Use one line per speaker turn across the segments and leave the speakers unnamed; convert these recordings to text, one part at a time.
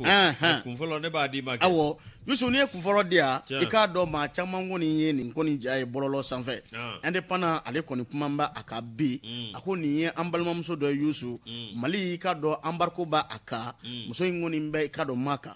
po kun fɔlɔ ne b'a d'i ma.
Awɔ Yusu, n'i ye kun fɔlɔ di yan, i k'a dɔn maa caman kɔni ye nin kɔni ja ye bɔlɔlɔ sanfɛ. Indépendant ale kɔni kuma b'a a kan bi. A ko nin ye an balimamuso dɔ ye Yusu, Mali i k'a dɔn embargo b'a a kan. Muso in kɔni bɛ i k'a dɔn Maka,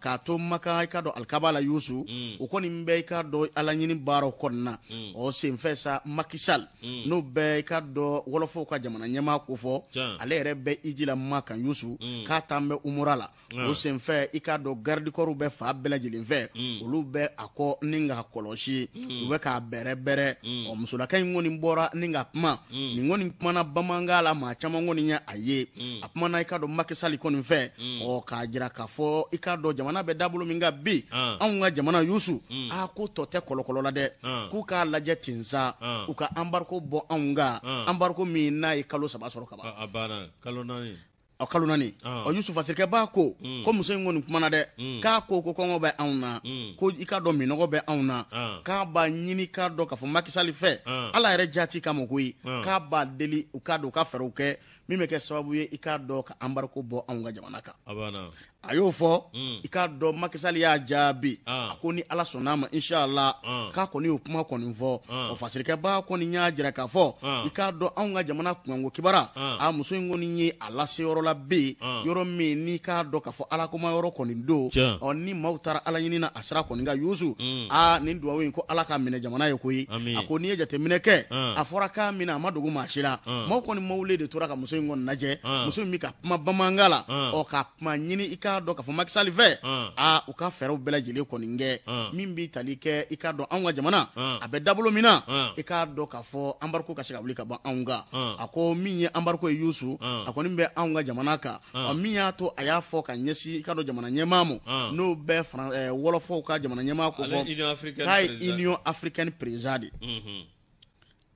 k'a to Maka i k'a dɔn alikaba la Yusu, o kɔni bɛ i k'a dɔn ala ɲini baaraw kɔnɔna. O senfɛ sa, Macky Sall, n'o bɛ i k'a dɔn wɔlɔfɔw ka jamana ɲɛmaa ko fɔ, ale yɛrɛ bɛ hiji la Maka Yusu, k'a taa bɛ umura la. O senfɛ i k'a dɔn garde corps bɛ fan bɛɛ lajɛlen fɛ, olu bɛ a kɔ ni k'a kɔlɔsi, u bɛ k'a bɛrɛ bɛrɛ. Ɔ musolaka in kɔni bɔra ni ka kuma. Nin kɔni kumana bamanankan la, maa caman kɔni ye a ye. A kumana i k'a dɔn Macky Sall kɔni fɛ, ɔ k'a jira k'a fɔ i k'a dɔn jamana bɛ dabolo min kan bi, anw ka jamana Yusu, a ko tɔ tɛ kɔlɔkɔlɔ la dɛ, k'u k'a lajɛ ten sa, u ka embargo bɔ anw kan, embargo min n'a ye kalo 3 sɔrɔ kaban.
A banna, kalo 4.
Ɔ kalo 4. Ɔ Yusu, fasirikɛba ko ko muso in kɔni kumana dɛ, k'a ko ko kɔngɔ bɛ anw na, ko i k'a dɔn minɔgɔ bɛ anw na, k'a b'a ɲini k'a dɔn k'a fɔ Macky Sall fɛ, Ala yɛrɛ jati kama koyi, k'a b'a deli u k'a dɔn u ka fɛɛrɛw kɛ min bɛ kɛ sababu ye i k'a dɔn ka embargo bɔ anw ka jamana kan. A y'o fɔ, i k'a dɔn Macky Sall y'a jaabi, a ko ni Ala sɔnna a ma, inshallah, k'a kɔni y'o kuma kɔni fɔ. Ɔ fasirikɛba kɔni y'a jira k'a fɔ i k'a dɔn anw ka jamana kunkanko kibara, a muso in kɔni ye a lase yɔrɔ la bi, yɔrɔ min n'i k'a dɔn k'a fɔ Ala koma yɔrɔ kɔni don. Ɔ ni maaw taara Ala ɲini na a sira kɔni kan Yusu, aa nin duwawu in ko Ala k'a minɛ jamana ye koyi. A ko n'i ye jateminɛ kɛ, a fɔra k'a minɛ, a ma dogo maa si la. Maaw kɔni mawule de tora ka muso in kɔni lajɛ. Muso in bɛ ka kuma bamanankan la, ɔ ka kuma ɲini i k'a dɔn k'a fɔ Macky Sall fɛ, aa u ka fɛɛrɛw bɛɛ lajɛlen kɔni kɛ min bɛ tali kɛ i k'a dɔn anw ka jamana a bɛ dabolo min na, i k'a dɔn k'a fɔ embargo ka se ka wuli ka bɔ anw kan. A ko min ye embargo ye Yusu, a kɔni bɛ anw ka jamana kan. Ɔ min y'a to a y'a fɔ ka ɲɛsin i k'a dɔn jamana ɲɛmaa ma, n'o bɛ wɔlɔfɔw ka jamana ɲɛmaa ko fɔ k'a ye Union africaine président de,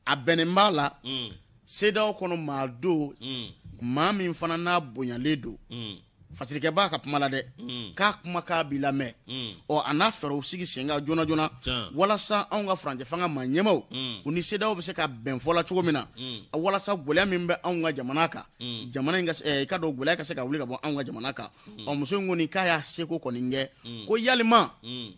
a bɛnnen b'a la CEDEAO kɔnɔ maa don, maa min fana n'a bonyalen don. Fasirikɛba ka kuma la dɛ, k'a kuma k'a b'i lamɛn. Ɔ a n'a fɛɛrɛw sigi sen kan joona joona, walasa anw ka furancɛ fanga maa ɲɛmaaw, u ni CEDEAO bɛ se ka bɛn fɔ la cogo min na, walasa gɛlɛya min bɛ anw ka jamana kan, jamana in ka i ka dɔn gɛlɛya ka se ka wuli ka bɔ anw ka jamana kan. Ɔ muso in kɔni k'a y'a seko kɔni kɛ, ko yalima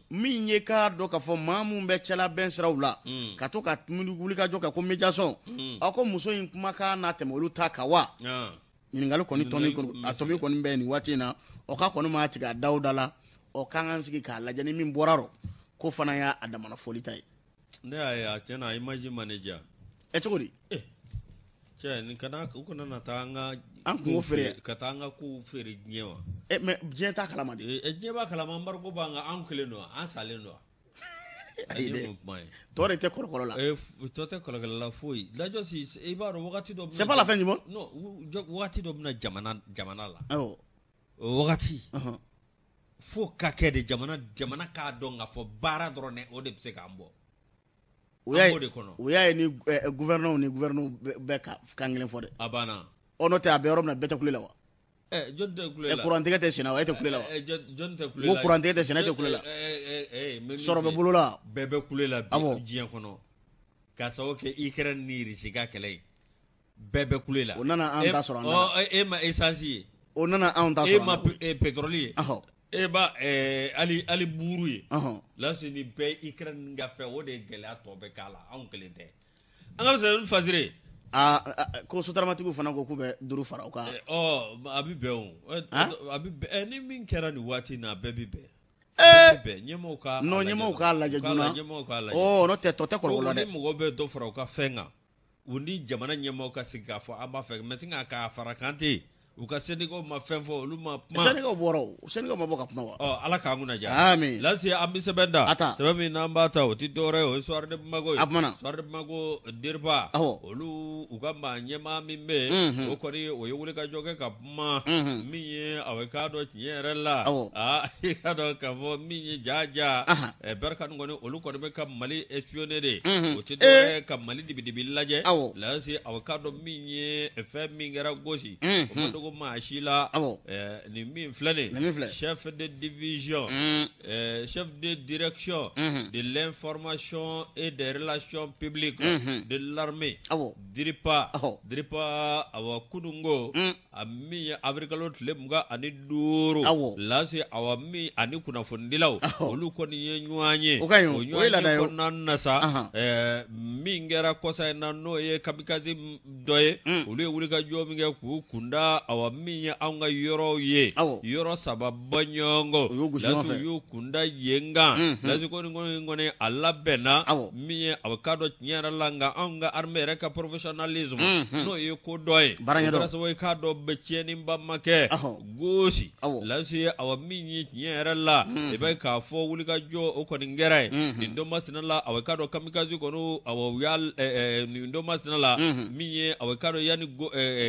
min ye k'a dɔn k'a fɔ maa mun bɛ cɛlabɛn siraw la ka to ka wulikajɔ kɛ ko médiation, aw ko muso in kumakan n'a tɛmɛ olu ta kan wa? Ɲininkali kɔni a tɔmi kɔni bɛ nin waati in na. Ɔ k'a kɔni ma tigɛ a daw da la, ɔ k'an k'an sigi k'a lajɛ ni min bɔra rɔ, ko fana y'a damana fɔli ta ye.
Ne y'a ye, a tiɲɛ na, image ma ne diya.
Ɛ cogo di?
Cɛ, nin kana u kana na taa an ka
an kungo feere.
Ka taa an ka kow feere diɲɛ wa.
Ɛ mais diɲɛ t'a kalama de.
Ɛ diɲɛ b'a kalama, embargo b'an kan, anw kelen don, an salen don.
Ayi dɛ, tɔ de tɛ kɔlɔkɔlɔ la.
Tɔ tɛ kɔlɔkɔlɔ la foyi. Lajɔ si, i b'a dɔn wagati dɔ.
C'est pas la fin du monde.
Non, wagati dɔ bɛna jamana la.
Awɔ.
O wagati. Fo ka kɛ de jamana k'a dɔn k'a fɔ baara dɔrɔn dɛ, o de bɛ se k'an bɔ.
O y'a ye, o y'a ye ni gouverneur ni gouverneur bɛɛ ka kan kelen fɔ dɛ.
A banna.
Ɔ n'o tɛ, a bɛ yɔrɔ min na, bɛɛ tɛ kule la wa?
Jɔn tɛ kule la?
Kurantigɛ tɛ senna wa, e tɛ kule la wa?
Jɔn tɛ kule la?
Ko kurantigɛ tɛ senna, e tɛ kule la? Sɔrɔ bɛ bolo la.
Bɛɛ bɛ kule la bi diɲɛ kɔnɔ. K'a sababu kɛ Ukraine ni Russie ka kɛlɛ ye. Bɛɛ bɛ kule la.
O nana an ta sɔrɔ an da.
E ma essence ye.
O nana anw ta sɔrɔ.
E ma pétrole ye. E ba hali buru ye. Lasi ni bɛɛ Ukraine ka fɛn, o de ye gɛlɛya tɔ bɛ k'a la, anw kelen tɛ. An ka sɔrɔ Fasire.
Aa ko sotaramatigiw fana ko k'u bɛ 5 fara u kan.
Ɔ a bɛ bɛn o. A bɛ bɛn, ni min kɛra nin waati in na, a bɛɛ bɛ bɛn. Bɛn ɲɛmaaw ka.
Non, ɲɛmaaw k'a lajɛ joona.
Ɲɛmaaw k'a lajɛ.
Ɔ n'o tɛ, tɔ tɛ kɔlɔlɔ dɛ.
Ni mɔgɔ bɛ dɔ fara u ka fɛn kan, u ni jamana ɲɛmaaw ka sigi k'a fɔ an b'a fɛ, mais sin k'a fara kan ten. U ka syndicats ma fɛn fɔ, olu ma kuma.
Syndicats bɔra o, syndicats ma bɔ ka kuma wa?
Ɔ Ala k'an kunna diya.
Amin.
Lasi, an bɛ sɛbɛn da.
A ta.
Sɛbɛn min n'an b'a ta, o tɛ dɔwɛrɛ ye, o ye Soir de Bamako ye.
A kumana.
Soir de Bamako DIRPA.
Awɔ.
Olu u ka maa ɲɛmaa min bɛ yen. O kɔni o ye wulikajɔ kɛ ka kuma. Min ye a k'a dɔn tiɲɛ yɛrɛ la.
Awɔ.
Aa i k'a dɔn k'a fɔ min ye ja. Barkhane kɔni, olu kɔni bɛ ka Mali espionner de. O tɛ dɔwɛrɛ ye ka Mali dibidibi lajɛ.
Awɔ.
Lasi, a k'a dɔn min ye fɛn min kɛra gosi. O ma dogo maa si la.
Awɔ.
Nin min filɛ nin.
Nin min filɛ.
Chef de division. Chef de direction de l'information et des relations publiques de l'armée.
Awɔ.
DIRPA.
Awɔ.
DIRPA, awɔ, kununko. A min ye avril tile 25 lase awa min ani kunnafonidilaw olu kɔni ye ɲɔgɔn ye o ɲɔgɔn kɔnɔna na sa min kɛra kɔsa in na n'o ye kamikaze dɔ ye olu ye wulikajɔ min kɛ k'u kunda awa min ye anw ka yɔrɔw ye yɔrɔ saba bɔɲɔgɔnko u y'u kunda yen kan lase kɔni kɔni a labɛnna min ye a k'a dɔn tiɲɛ yɛrɛ la nka anw ka armée yɛrɛ ka professionnalisme n'o ye ko dɔ ye kɛra sababu ye k'a dɔn bɛ tiɲɛniba ma kɛ gosi lase awa min ye tiɲɛ yɛrɛ la i b'a ye k'a fɔ wulikajɔ o kɔni kɛra yen nin don masina la awa k'a dɔn kamikaze kɔni awa u y'a nin don masina la min ye awa k'a dɔn yanni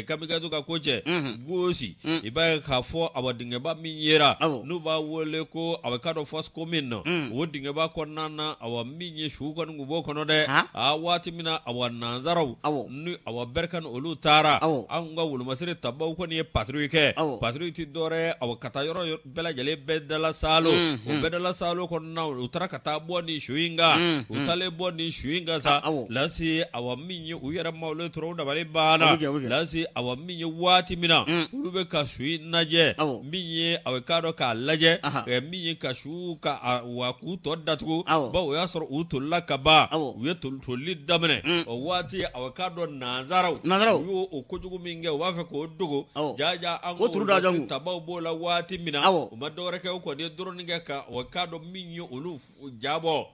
kamikaze ka ko cɛ gosi i b'a ye k'a fɔ awa dingɛba min yera n'u b'a wele ko awa k'a dɔn fosse commune o dingɛba kɔnɔna na awa min ye su kɔni tun b'o kɔnɔ dɛ a waati min na awa nanzaraw ni awa Barkhane olu taara anw ka wolomasiri tabaw kɔni ye patrouille kɛ patrouille tɛ dɔwɛrɛ awa ka taa yɔrɔ bɛɛ lajɛlen bɛɛ dala saalo o bɛɛ dala saalo kɔnɔna u taara ka taa bɔ nin su in kan u taalen bɔ nin su in kan sa lase awa min ye u yɛrɛ ma olu tora u dabali banna lase awa min ye waati min na olu bɛ ka su in lajɛ min ye awa k'a dɔn k'a lajɛ min ye ka su ka wa k'u tɔ datugu bawo o y'a sɔrɔ u tolila ka ban u ye tolili daminɛ o waati awa k'a dɔn nanzaraw u y'o o kojugu min kɛ u b'a fɛ k'o dogo jaja an ka tabaw b'o la waati min na u ma dɔwɛrɛ kɛ u kɔni ye drone kɛ ka awa k'a dɔn min ye olu jabɔ.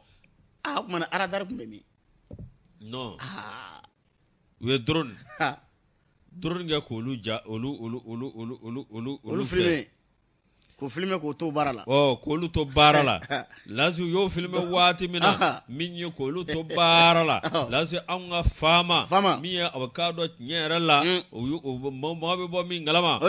Aa o tuma na radar tun bɛ min?
Non u ye drone kɛ k'olu ja olu olu olu olu olu olu
olu filmer. K'o filmer k'o to baara la.
Ɔ k'olu to baara la lasi u y'o filmer waati min na min ye k'olu to baara la lasi anw ka faama min ye a k'a dɔn tiɲɛ yɛrɛ la mɔgɔ bɛ bɔ min kalama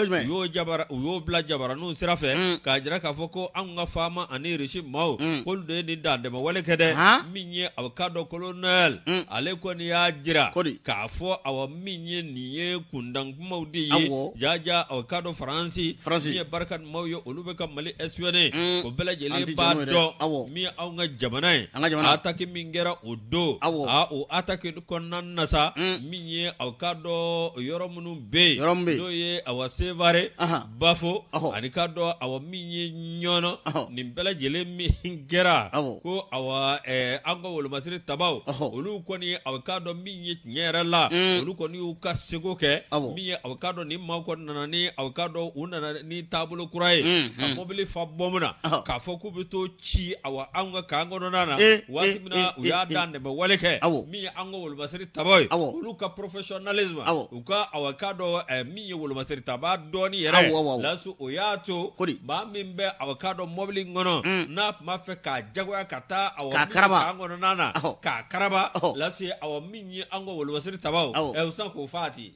u y'o bila jabaraninw sira fɛ k'a jira k'a fɔ ko anw ka faama ani Irisi maaw k'olu de ye nin dantɛmɛ wale kɛ dɛ min ye a k'a dɔn colonel ale kɔni y'a jira k'a fɔ awa min ye nin ye kundankumaw de ye jaja a k'a dɔn Faransi min ye Barkhane maaw ye olu bɛ ka Mali espionner o bɛɛ lajɛlen b'a dɔn min ye anw ka jamana ye attaque min kɛra o don o attaque kɔnɔna na sa min ye a k'a dɔn yɔrɔ minnu bɛ yen n'o ye awa Sevare Bafo ani k'a dɔn awa min ye Ɲɔnɔ nin bɛɛ lajɛlen min kɛra ko awa an ka wolomasiri tabaw olu kɔni a k'a dɔn min ye tiɲɛ yɛrɛ la olu kɔni y'u ka seko kɛ min ye a k'a dɔn ni maaw kɔni nana ni a k'a dɔn u nana ni taabolo kura ye ka mɔbili fa bɔnbu na k'a fɔ k'u bɛ t'o ci awa anw ka kan kɔnɔna na waati min na u y'a dantɛmɛ wale kɛ min ye an ka wolomasiri tabaw ye olu ka professionnalisme u ka awa k'a dɔn min ye wolomasiri tabaa dɔɔni yɛrɛ lasi o y'a to maa min bɛ awa k'a dɔn mɔbili in kɔnɔ n'a tun b'a fɛ k'a jagoya ka taa awa kan kɔnɔna na k'a karaba lasi awa min ye an ka wolomasiri tabaw u sina k'o faa ten.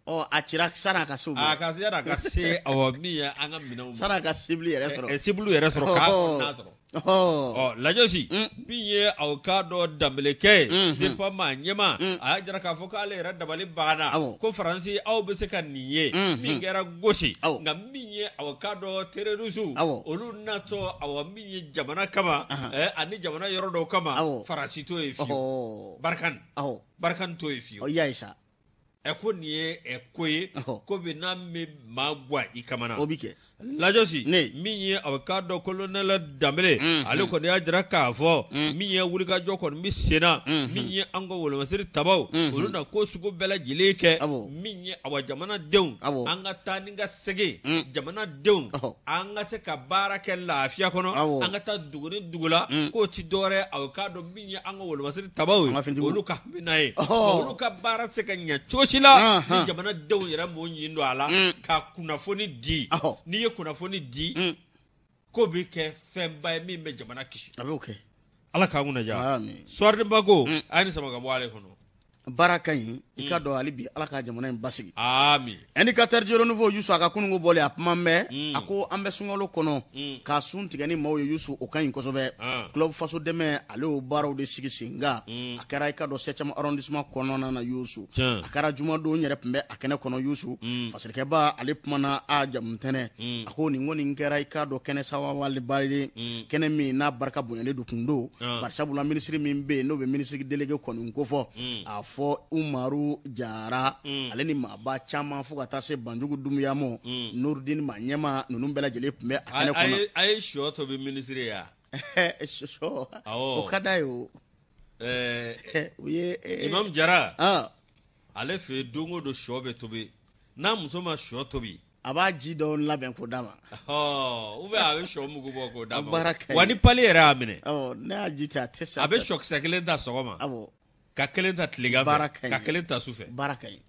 Ɔ a cira san'a ka se
a ka se a ka se awa min ye an ka minɛnw
san'a ka cibili yɛrɛ sɔrɔ
cibili yɛrɛ sɔrɔ k'a kɔnɔna sɔrɔ. Ɔ lajɔsi min ye aw k'a dɔn Danbɛlɛkɛ ye DIRPA maa ɲɛmaa a y'a jira k'a fɔ k'ale yɛrɛ dabali banna ko Faransi aw bɛ se ka nin ye min kɛra Gosi nka min ye aw k'a dɔn terroriste olu natɔ awa min ye jamana kama ani jamana yɔrɔ dɔw kama Faransi t'o ye fiyewu Barkhane Barkhane t'o ye fiyewu ɛ ko nin ye ɛ ko ye ko bɛ n'a bɛ maa gwan i kamana
o bɛ kɛ
lajɔsi min ye a k'a dɔn colonel Danbɛlɛ ale kɔni y'a jira k'a fɔ min ye wulikajɔ kɔni bɛ senna min ye an ka wolomasiri tabaw olu na ko sugu bɛɛ lajɛlen kɛ min ye awa jamanadenw an ka taa ni ka segin jamanadenw an ka se ka baara kɛ lafiya kɔnɔ an ka taa dugu ni dugu la k'o ti dɔwɛrɛ a k'a dɔn min ye an ka wolomasiri tabaw ye olu ka hamina ye olu ka baara tɛ se ka ɲɛ cogo si la ni jamanadenw yɛrɛ m'o ɲin don a la ka kunnafoni di n'i ye kunnafoni di k'o bɛ kɛ fɛnba ye min bɛ jamana kisi
a b'o kɛ
ala k'an kunna diya Soir de Bamako a ye nin sama ka bɔ ale kɔnɔ
baara ka ɲi i k'a dɔn hali bi ala ka jamana in basigi
ami
Indicateur du renouveau Yusu a ka kununko bɔlen a kuma mɛn a ko an bɛ sunkalo kɔnɔ ka sun tigɛ ni maaw ye Yusu o ka ɲi kosɛbɛ club faso dɛmɛ ale y'o baaraw de sigi sen kan a kɛra i k'a dɔn 7e arrondissement kɔnɔna na Yusu a kɛra jumadon n yɛrɛ tun bɛ a kɛnɛ kɔnɔ Yusu fasirikɛba ale kumana a jamu tɛnɛ a ko nin kɔni kɛra i k'a dɔn kɛnɛ sababaliba ye kɛnɛ min n'a barika bonyalen don kun don barisabula minisiri min bɛ yen n'o bɛ minisiri délégué kɔni kofɔ a fɔ Umaru Jara ale ni maaba caman fo ka taa se Banjugu Dunbuya ma Nurudini maa ɲɛmaa ninnu bɛɛ lajɛlen tun bɛ a kɛnɛ kɔnɔ.
A ye sɔ tobi minisiri ye wa?
Sɔ o ka d'a ye o.
U ye Imam Jara ale fɛ yen don o don sɔ bɛ tobi n'a muso ma sɔ tobi
a b'a ji dɔ labɛn k'o d'a ma
ou bien a bɛ sɔ mugu bɔ k'o d'a ma wa ni pali yɛrɛ y'a minɛ
ne y'a ji ta a tɛ sa
a bɛ sɔkisɛ kelen ta sɔgɔma ka kelen ta tilegan fɛ ka kelen ta su fɛ
baara ka ɲi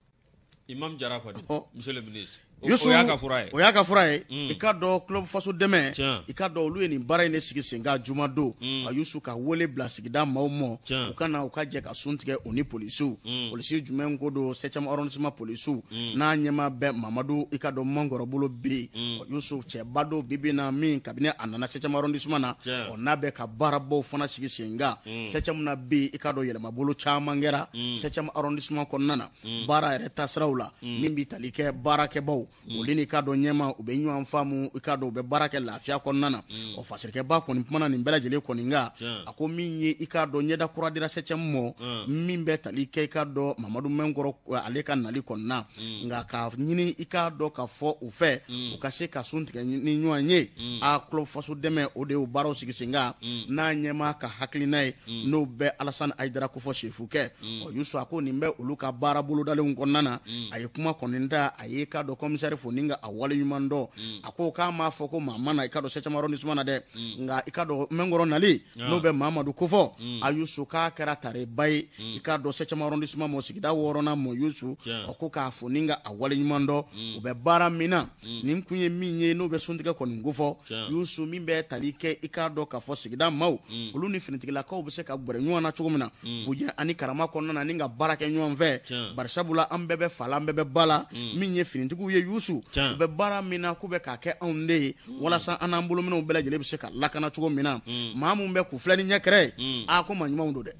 Imam Jara kɔni monsieur le ministre
o y'a ka fura ye o y'a ka fura ye i k'a dɔn club faso dɛmɛ i k'a dɔn olu ye nin baara in de sigi sen kan jumadon a Yusu ka wele bila sigida maaw ma u ka na u ka jɛ ka sun tigɛ u ni polisiw polisi jumɛn ko don septième arrondissement polisiw n'a ɲɛmaa bɛ Mamadu i k'a dɔn Mankɔrɔ bolo bi Yusu cɛba don bi bi na min kabini a nana septième arrondissement na ɔ n'a bɛ ka baarabaw fana sigi sen kan septième na bi i k'a dɔn yɛlɛmabolo caman kɛra septième arrondissement kɔnɔna na baara yɛrɛ taasiraw la min bɛ tali kɛ baarakɛbaw olu n'i k'a dɔn ɲɛmaa u bɛ ɲɔgɔn faamu i k'a dɔn u bɛ baara kɛ lafiya kɔnɔna na ɔ Fasirikɛba kɔni kumana nin bɛɛ lajɛlen kɔni kan a ko min ye i k'a dɔn ɲɛda kura dira septième ma min bɛ tali kɛ i k'a dɔn Mamadu Mɛnkɔrɔ ale ka nali kɔnɔna nka k'a ɲini i k'a dɔn k'a fɔ u fɛ u ka se ka sun tigɛ ni ɲɔgɔn ye a club faso dɛmɛ o de y'o baaraw sigi sen kan n'a ɲɛmaa ka hakilina ye n'o bɛ Alasani Ayidara kofɔ sefukɛ ɔ Yusu a ko nin bɛ olu ka baara bolodalenw kɔnɔna na a ye kuma kɔni ta a ye k'a dɔn commissaire fo ni ka a waleɲuman dɔn a ko k'a m'a fɔ ko maa ma na i k'a dɔn septième arrondissement na dɛ nka i k'a dɔn Mɛnkɔrɔ nali n'o bɛ Mamadu kofɔ a Yusu k'a kɛra tareba ye i k'a dɔn septième arrondissement mɔ sigida wɔɔrɔnan mɔ Yusu ɔ ko k'a fo ni ka a waleɲuman dɔn u bɛ baara min na nin kun ye min ye n'o bɛ suntigɛ kɔni kofɔ Yusu min bɛ tali kɛ i k'a dɔn k'a fɔ sigida maaw olu ni finitigilakaw bɛ se ka gɛrɛ ɲɔgɔn na cogo min na bonya ani karama kɔnɔna na ni ka baara kɛ ɲɔgɔn fɛ barisabula an bɛɛ bɛ fa la an bɛɛ bɛ ba la min ye finitigiw ye Yusu u bɛ baara min na k'u bɛ k'a kɛ anw de ye walasa an n'an bolominɛnw bɛɛ lajɛlen bɛ se ka lakana cogo min na maa min bɛ k'u filɛ ni ɲɛkɛrɛ ye a ko maa ɲumanw don dɛ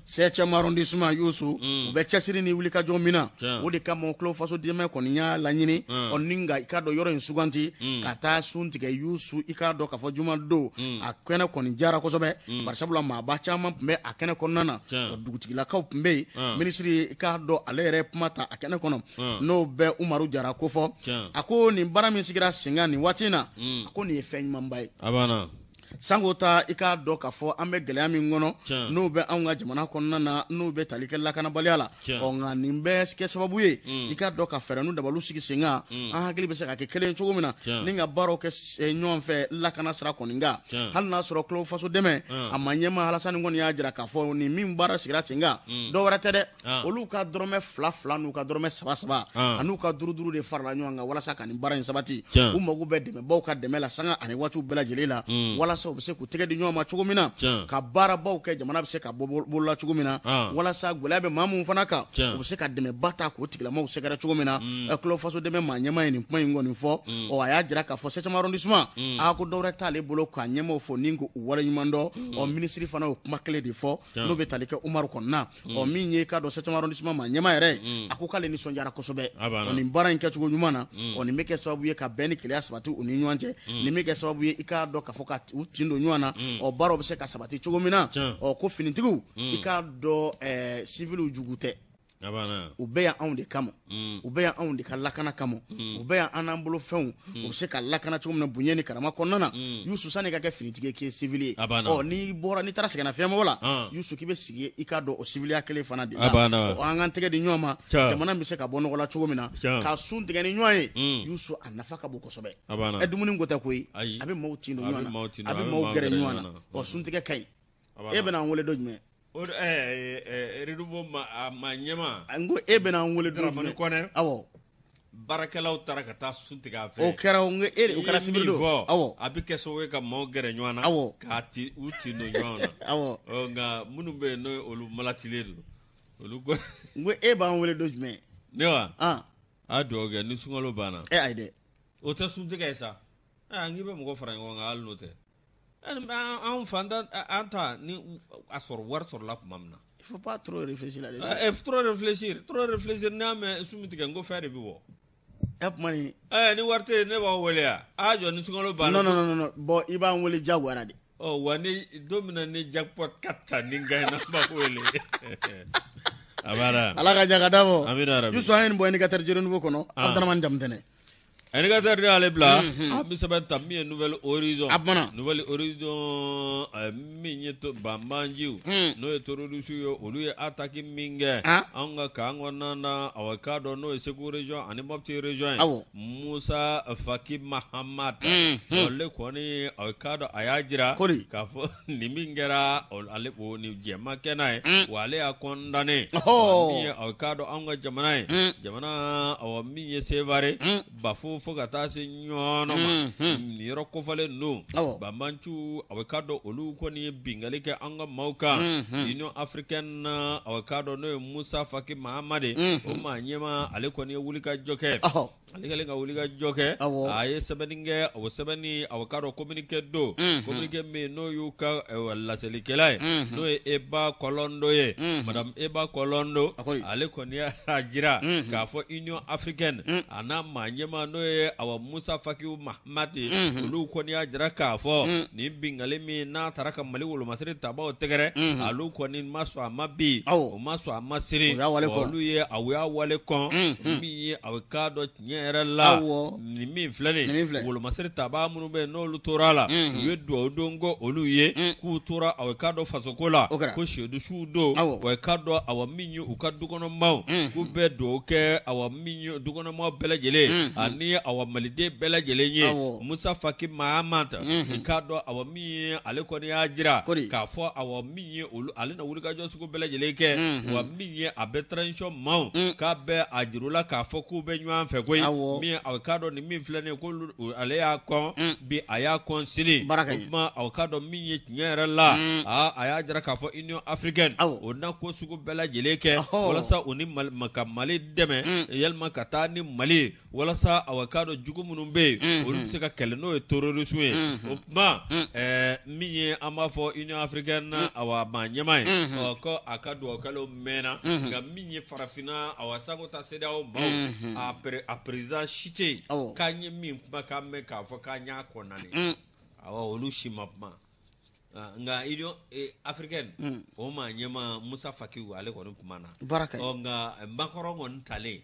septième arrondissement Yusu u bɛ cɛsiri ni wulikajɔ min na o de kama club faso dɛmɛ kɔni y'a laɲini ɔ ni ka i k'a dɔn yɔrɔ in suganti ka taa sun tigɛ Yusu i k'a dɔn k'a fɔ juma don a kɛnɛ kɔni jara kosɛbɛ barisabula maaba caman tun bɛ a kɛnɛ kɔnɔna na dugutigilakaw tun bɛ yen minisiri i k'a dɔn ale yɛrɛ kuma ta a kɛnɛ kɔnɔ n'o bɛ Umaru Jara kofɔ a ko nin baara min sigira sen kan nin waati in na a ko nin ye fɛn ɲumanba ye sanko ta i k'a dɔn k'a fɔ an bɛ gɛlɛya min kɔnɔ n'o bɛ anw ka jamana kɔnɔna na n'o bɛ tali kɛ lakanabaliya la ɔ nka nin bɛ kɛ sababu ye i k'a dɔn ka fɛɛrɛ n'u dabaliw sigi sen kan an hakili bɛ se ka kɛ kelen cogo min na ni ka baaraw kɛ ɲɔgɔn fɛ lakana sira kɔni kan hali n'a sɔrɔ club faso dɛmɛ a maa ɲɛmaa Alasani kɔni y'a jira k'a fɔ nin min baara sigira sen kan dɔ wɛrɛ tɛ dɛ olu ka dɔrɔmɛ fila fila n'u ka dɔrɔmɛ saba saba an'u ka duuru duuru de farala ɲɔgɔn kan walasa ka nin baara in sabati u mago bɛ dɛmɛbaw ka dɛmɛ la sanga ani waatiw bɛɛ lajɛlen la walasa u bɛ se k'u tɛgɛ di ɲɔgɔn ma cogo min na ka baarabaw kɛ jamana bɛ se ka bɔ bolo la cogo min na walasa gɛlɛya bɛ maa minnu fana kan u bɛ se ka dɛmɛba ta k'o tigilamaaw sɛgɛrɛ cogo min na club faso dɛmɛ maa ɲɛmaa ye nin kuma in kɔni fɔ ɔ a y'a jira k'a fɔ septième arrondissement a ko dɔwɛrɛ t'ale bolo k'a ɲɛmaaw fo ni k'u waleɲuman dɔn ɔ minisiri fana y'o kuma kelen de fɔ n'o bɛ tali kɛ Umaru kɔnɔna ɔ min ye k'a dɔn septième arrondissement maa ɲɛmaa yɛrɛ ye a ko k'ale nisɔndiyara kosɛbɛ ɔ nin baara in kɛcogo ɲuman na ɔ nin bɛ kɛ sababu ye ka bɛn ni kelenya sabati u ni ɲɔgɔn cɛ nin bɛ kɛ sababu ye i k'a dɔn k'a fɔ ka u tin don ɲɔgɔn na ɔ baaraw bɛ se ka sabati cogo min na ɔ ko finitigiw i k'a dɔn siviliw jugu tɛ u bɛ yan anw de kama u bɛ yan anw de ka lakana kama u bɛ yan an n'an bolofɛnw u bɛ se ka lakana cogo min na bonya ni karama kɔnɔna na Yusu sani ka kɛ finitigi ye k'i ye sivili ye ɔ n'i bɔra n'i taara sɛgɛnnafiɲɛbɔ la Yusu k'i bɛ sigi i k'a dɔn o siviliya kelen fana de la an k'an tɛgɛ di ɲɔgɔn ma jamana bɛ se ka bɔ nɔgɔ la cogo min na ka sun tigɛ ni ɲɔgɔn ye Yusu a nafa ka bon kosɛbɛ ɛ dumuni ko tɛ koyi a bɛ maaw tin don ɲɔgɔn na a bɛ maaw gɛrɛ ɲɔgɔn na ɔ suntigɛ ka ɲi e bɛna an wele don jumɛn
O renouveau maa ɲɛmaa
n ko e bɛna an wele don jumɛn
Kɔnɛ
awɔ
baarakɛlaw taara ka taa sun tigɛ a fɛ
o kɛra n ko e de o kɛra sibiri don awɔ
a bɛ kɛ sababu ye ka maaw gɛrɛ ɲɔgɔn na
awɔ
k'a ti u tin don ɲɔgɔn na
awɔ
nka minnu bɛ yen n'o olu malatilen don olu ko
n ko e b'an wele don jumɛn
ne wa a dugawu kɛ ni sunkalo banna
e ayi dɛ
o tɛ suntigɛ ye sa n k'i bɛ mɔgɔ fara ɲɔgɔn kan hali n'o tɛ Anw fantan an ta ni a sɔrɔ wari sɔrɔla tuma min na
il faut pas trop réfléchir là
trop réfléchir trop réfléchir n'i y'a mɛn sun bɛ tigɛ n ko fɛn de bɛ bɔ
e kuma
ni ni wari tɛ yen ne b'aw wele yan a jɔ ni sunkalo
banna non non non bon i b'an wele jagoya de
ɔ wa ni don min na ni jackpot ka ta ni n gagné na n b'aw wele.
Ala ka ɲa ka d'a ma. Yusu, an ye nin bɔ Indicateur du Renouveau kɔnɔ. Abdramane Jamutɛnɛ.
Indicateur de y'ale bila. An bɛ sɛbɛn ta min ye Nouvel Horizon.
A banna.
Nouvel Horizon, min ye banbanciw, n'o ye terroriste ye, olu ye attaque min kɛ anw ka camp kɔnɔna na, awa, k'a dɔn n'o ye Segu région ani Mopti région ye. Musa Faki Mahamat, ale kɔni, a k'a dɔn a y'a jira k'a fɔ nin min kɛra, ale o ni jɛma kɛ n'a ye, wa ale y'a condamné. Min ye, a k'a dɔn anw ka jamana ye, jamana, awa, min ye Sevare, Bafo fo ka taa se Ɲɔnɔ ma, nin yɔrɔ kofɔlen ninnu, banbanciw, a k'a dɔn olu kɔni ye binkanni kɛ an ka maaw kan. Union africaine na, a k'a dɔn n'o ye Musa Faki Mahamat, o maa ɲɛmaa, ale kɔni ye wulikajɔ kɛ. Ale kɛlen ka wulikajɔ kɛ, a ye sɛbɛnni kɛ. O sɛbɛnni, a k'a dɔn communiqué don, communiqué min n'o y'u ka laselikɛla ye, n'o ye Eba Kɔlɔndo ye, madame Eba Kɔlɔndo, ale kɔni y'a jira k'a fɔ Union africaine a n'a maa ɲɛmaa, n'o ye, awa, Musa Faki Mahamat, olu kɔni y'a jira k'a fɔ nin binkanni min n'a taara ka Mali wolomasiri tabaw tɛgɛrɛ, olu kɔni ma sɔn a ma bi, o ma sɔn a ma sini. Olu ye a y'a wale kɔn. Min ye, a k'a dɔn tiɲɛ yɛrɛ la, nin min filɛ nin, wolomasiri tabaa minnu bɛ yen n'olu tora a la, u ye dugawu don ko olu ye k'u tora, a k'a dɔn fasoko la, ko sedusuw don, wa k'a dɔn, awa, min ye u ka dukɔnɔmaw, k'u bɛ dugawu kɛ, awa, min ye dukɔnɔmaw bɛɛ lajɛlen ani, awa, maliden bɛɛ lajɛlen ye. Musa Faki Mahamat, i k'a dɔn, awa, min ye, ale kɔni y'a jira k'a fɔ, awa, min ye olu, ale na wulikajɔ sugu bɛɛ lajɛlen kɛ, wa min ye a bɛ transition maaw k'a bɛ a jira u la k'a fɔ k'u bɛ ɲɔgɔn fɛ koyi. Min a k'a dɔn nin min filɛ nin ye, ko ale y'a kɔn bi, a y'a kɔn sini. O tuma, a k'a dɔn min ye tiɲɛ yɛrɛ la, a y'a jira k'a fɔ Union africaine o na ko sugu bɛɛ lajɛlen kɛ walasa u ni ka Mali dɛmɛ, yalima ka taa ni Mali, walasa, awa, k'a dɔn jugu minnu bɛ yen, olu bɛ se ka kɛlɛ n'o ye terroristes ye. O tuma, min ye an b'a fɔ Union africaine, awa, maa ɲɛmaa ye, ɔ, ko a ka dugawu kɛlenw mɛnna. Nka min ye farafinna, awa, sanko ta CEDEAO maaw, a président si tɛ yen k'an ye min kumakan mɛn k'a fɔ k'an y'a condamné. Awa, olu si ma kuma. Nka Union africaine, o maa ɲɛmaa Musa Faki, ale kɔni kumana. Ɔ, nka Macron kɔni talen,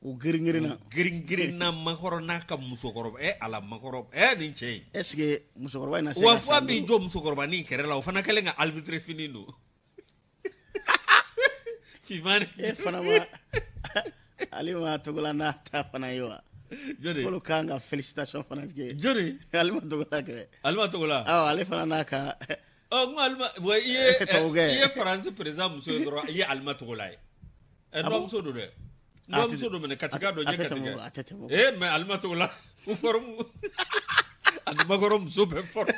U girin-girinna.
Girin-girinna. Macron n'a ka musokɔrɔba, ala, Macron, nin cɛ in.
Est ce que musokɔrɔba in na se
wa fo a b'i jɔ musokɔrɔbanin kɛrɛ la, o fana kɛlen ka arbitre fini don finman.
E fana ma, ale ma Togola n'a ta fana ye wa?
Jɔni?
K'olu kan ka félicitation fana kɛ.
Jɔni?
Ale ma Togola kɛ.
Ale ma Togola.
Awɔ, ale fana n'a ka
Ɔ, n ko Alima, wa i ye i ye Faransi président muso ye dɔrɔn, i ye Alima Togola ye. Ɛ, dɔgɔmuso don dɛ, n dɔgɔmuso don minɛ, Katika don, n ye Katika.
A tɛ tɛmɛ.
Ee, mais Alima Togola u forme ani Macron muso bɛɛ forme.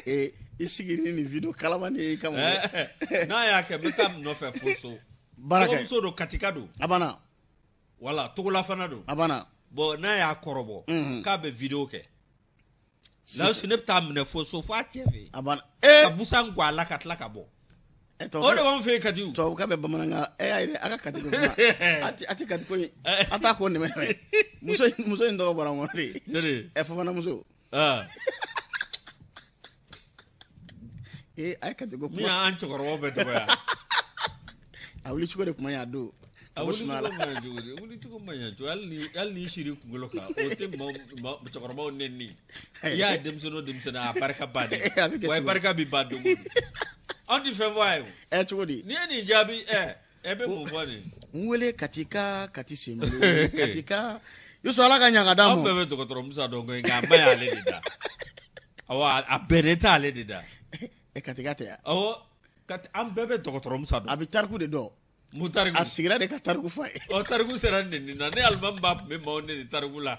Ee, i sigi ni nin vidéo kalama ni ye i kama.
N'a y'a kɛ, n bɛ taa nɔfɛ fo so.
Baara kɛ.
Dɔgɔmuso don, Katika don.
A banna.
Wala Togola fana don.
A banna.
Bon, n'a y'a kɔrɔbɔ k'a bɛ vidéo kɛ, Lawusi, ne bɛ taa minɛ fo so, fo a cɛ fɛ yen.
A banna.
Ka busan gɔ a la ka tila ka bɔ. O de b'anw fɛ yen Kati.
Tubabukan bɛ bamanankan ɛ y'a ye dɛ, a ka Kati ko kuma, a tɛ Kati ko in, a t'a ko nɛmɛ nɛmɛ. Muso in tɔgɔ bɔra n kɔnɔ de.
Jɔni?
Ɛ, Fofana muso. Ee, a ye Kati ko
kuma. Min y'an cɛkɔrɔbaw bɛɛ dɔgɔya.
A wuli cogo de tun ma ɲɛ a don.
A wuli cogo ma ɲɛ cogo di? Wuli cogo ma ɲɛ cogo, hali n'i siri kunkolo kan, o tɛ maaw cɛkɔrɔbaw nɛni. I y'a ye denmisɛnnin o denmisɛnnin, a barika bannen. Wa i barika bɛ ban don o don. Anw tɛ fɛn fɔ a ye o.
Ɛ, cogo di?
N'i ye nin jaabi, ɛ ɛ bɛ mun fɔ nin?
N wele Katika, Kati senbolo Katika. Yusu, Ala ka ɲa ka d'a ma.
Anw bɛɛ bɛ dɔgɔtɔrɔ Musa dɔn koyi, nka a ma ɲi ale de da. Awɔ, a bɛnnen t'ale de da.
Ɛ, Katika tɛ yan.
Awɔ, an bɛɛ bɛ dɔgɔtɔrɔ Musa dɔn.
A bɛ tariku de dɔn.
Mun tariku?
A sigira de ka tariku fɔ a ye.
Ɔ, tariku sera nɛni na. Ne alimami ba tun bɛ maaw nɛni tariku la.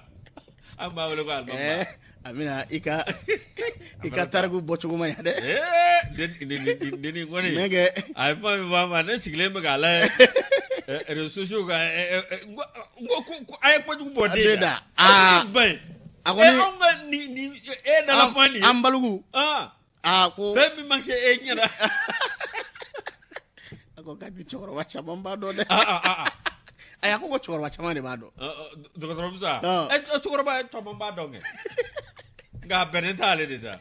An b'a wele ko alimami ba.
A bɛna i ka tariku bɔcogo ma ɲa dɛ.
Ee, denni kɔni.
Mais kɛ.
A ye kuma min fɔ a ma, ne sigilen bɛ k'a lajɛ réseaux sociaux kan. N ko ko a ye kojugu bɔ den da.
Aa.
Ba ye.
A kɔni.
Anw ka nin e nana kuma nin ye.
An baliku. Aa, ko.
Fɛn min ma kɛ e ɲɛna.
A ko k'a bi cɛkɔrɔba caman b'a dɔn dɛ.
Aa.
Ayi, a ko cɛkɔrɔba caman de b'a dɔn.
Dɔgɔtɔrɔ Musa. Cɛkɔrɔba caman b'a dɔn kɛ. Nka a bɛnnen t'ale de da.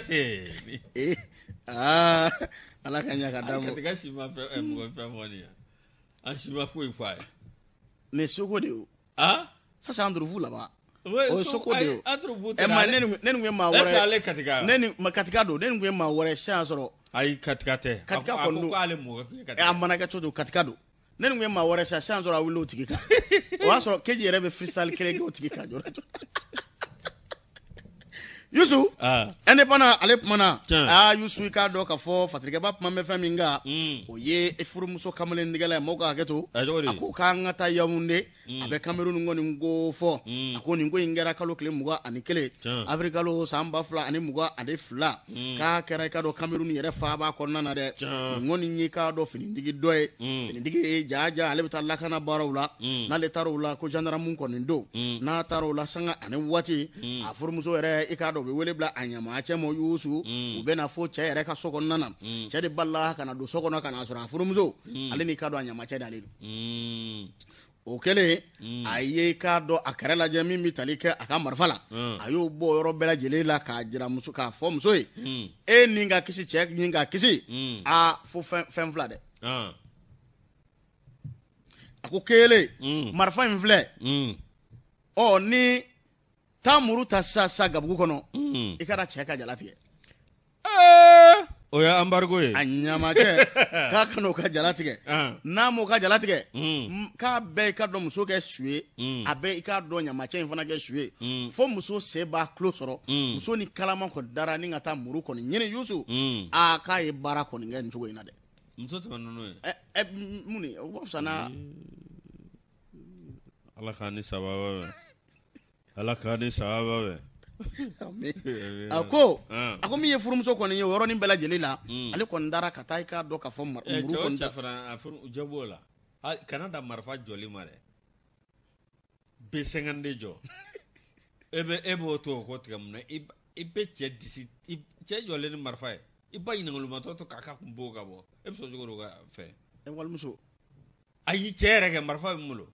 Ee, aa, Ala ka ɲa ka d'a ma.
Katika si ma fɛn mɔgɔ fɛn fɔ nin ye, an si ma foyi fɔ a ye.
Nin soko de ye o.
Ah,
ça c'est entre vous là-bas.
O
ye soko de ye.
Entre vous.
Ɛ ma ne ni ne nin kun ye maa wɛrɛ
ye. Ale Katika.
Ne ni ma Katika don, ne nin kun ye maa wɛrɛ ye sisan sɔrɔ.
Ayi, Katika tɛ.
Katika kɔni don.
A ko k'ale mɔkɛ kun ye Katika.
A mana kɛ cogo cogo, Katika don. Ne nin kun ye maa wɛrɛ sisan sɔrɔ a wuli o tigi kan. O y'a sɔrɔ keji yɛrɛ bɛ freestyle kelen kɛ o tigi kan jɔra. Yusu, indépendant ale kumana. Aa Yusu, i k'a dɔn k'a fɔ Fatirikɛba kuma bɛ fɛn min kan, o ye furumuso kamalen nɛgɛla ye. Maaw ka hakɛ to, a ko k'an ka taa Yawunde, a bɛ Cameroun kɔni ko fɔ. A ko nin ko in kɛra kalo tile 21 avril kalo san 2022, k'a kɛra i k'a dɔn Cameroun yɛrɛ faaba kɔnɔna na dɛ. Nin kɔni ye k'a dɔn finitigi dɔ ye, finitigi ye jaja, ale bɛ taa lakana baaraw la. N'ale taara o la, ko gendarme kɔni don. N'a taara o la, sanga ani waati, a furumuso yɛrɛ, i k'a dɔn, u bɛ wele bila a ɲamaa cɛ ma Yusu. U bɛ na fo cɛ yɛrɛ ka so kɔnɔna na. Cɛ de balila ka na don so kɔnɔ ka n'a sɔrɔ a furumuso ale n'i k'a dɔn a ɲamaa cɛ d'ale don. O kɛlen, a ye k'a dɔn a kɛrɛ lajɛ min bɛ tali kɛ a ka marifa la, a y'o bɔ yɔrɔ bɛɛ lajɛlen la k'a jira muso, k'a fɔ muso ye: e ni ka kisi, cɛ ni ka kisi, a fo fɛn fila dɛ. A ko kelen, marifa in filɛ, ɔ ni taa muru ta sisan sisan gabugu kɔnɔ, i kana cɛ ka jala tigɛ.
O ye embargo ye.
A ɲamacɛ k'a kana o ka jala tigɛ. N'a m'o ka jala tigɛ, k'a bɛɛ i ka dɔn muso kɛ su ye, a bɛɛ i k'a dɔn ɲamacɛ in fana kɛ su ye, fo muso sen b'a tulo sɔrɔ. Muso ni kalama kɔni dara ni ka taa muru kɔni ɲini Yusu. Aa, k'a ye baara kɔni kɛ nin cogo in na dɛ.
Muso tɛmɛ ninnu ye.
Ɛ, mun de o b'a fisa n'a.
Ala k'an ni sababa bɛn. Ala k'an ni sababa bɛn.
A ko min ye furumuso kɔni ye, o yɔrɔnin bɛɛ lajɛlen la, ale kɔni dara ka taa i k'a dɔn k'a fɔ muru kɔni.
Cɛ fana, a furu jɔ b'o la. Kana da marifa jɔli ma dɛ. B52 jɔ. E b'o to o ko tigɛ mun na? I bɛ cɛ disi, cɛ jɔlen ni marifa ye. I ba ɲininkalimatɔ to k'a ka kun bo ka bɔ. E bɛ sɔn cogo di o ka fɛn?
Walimuso.
Ayi, cɛ yɛrɛ kɛ marifa bɛ n bolo.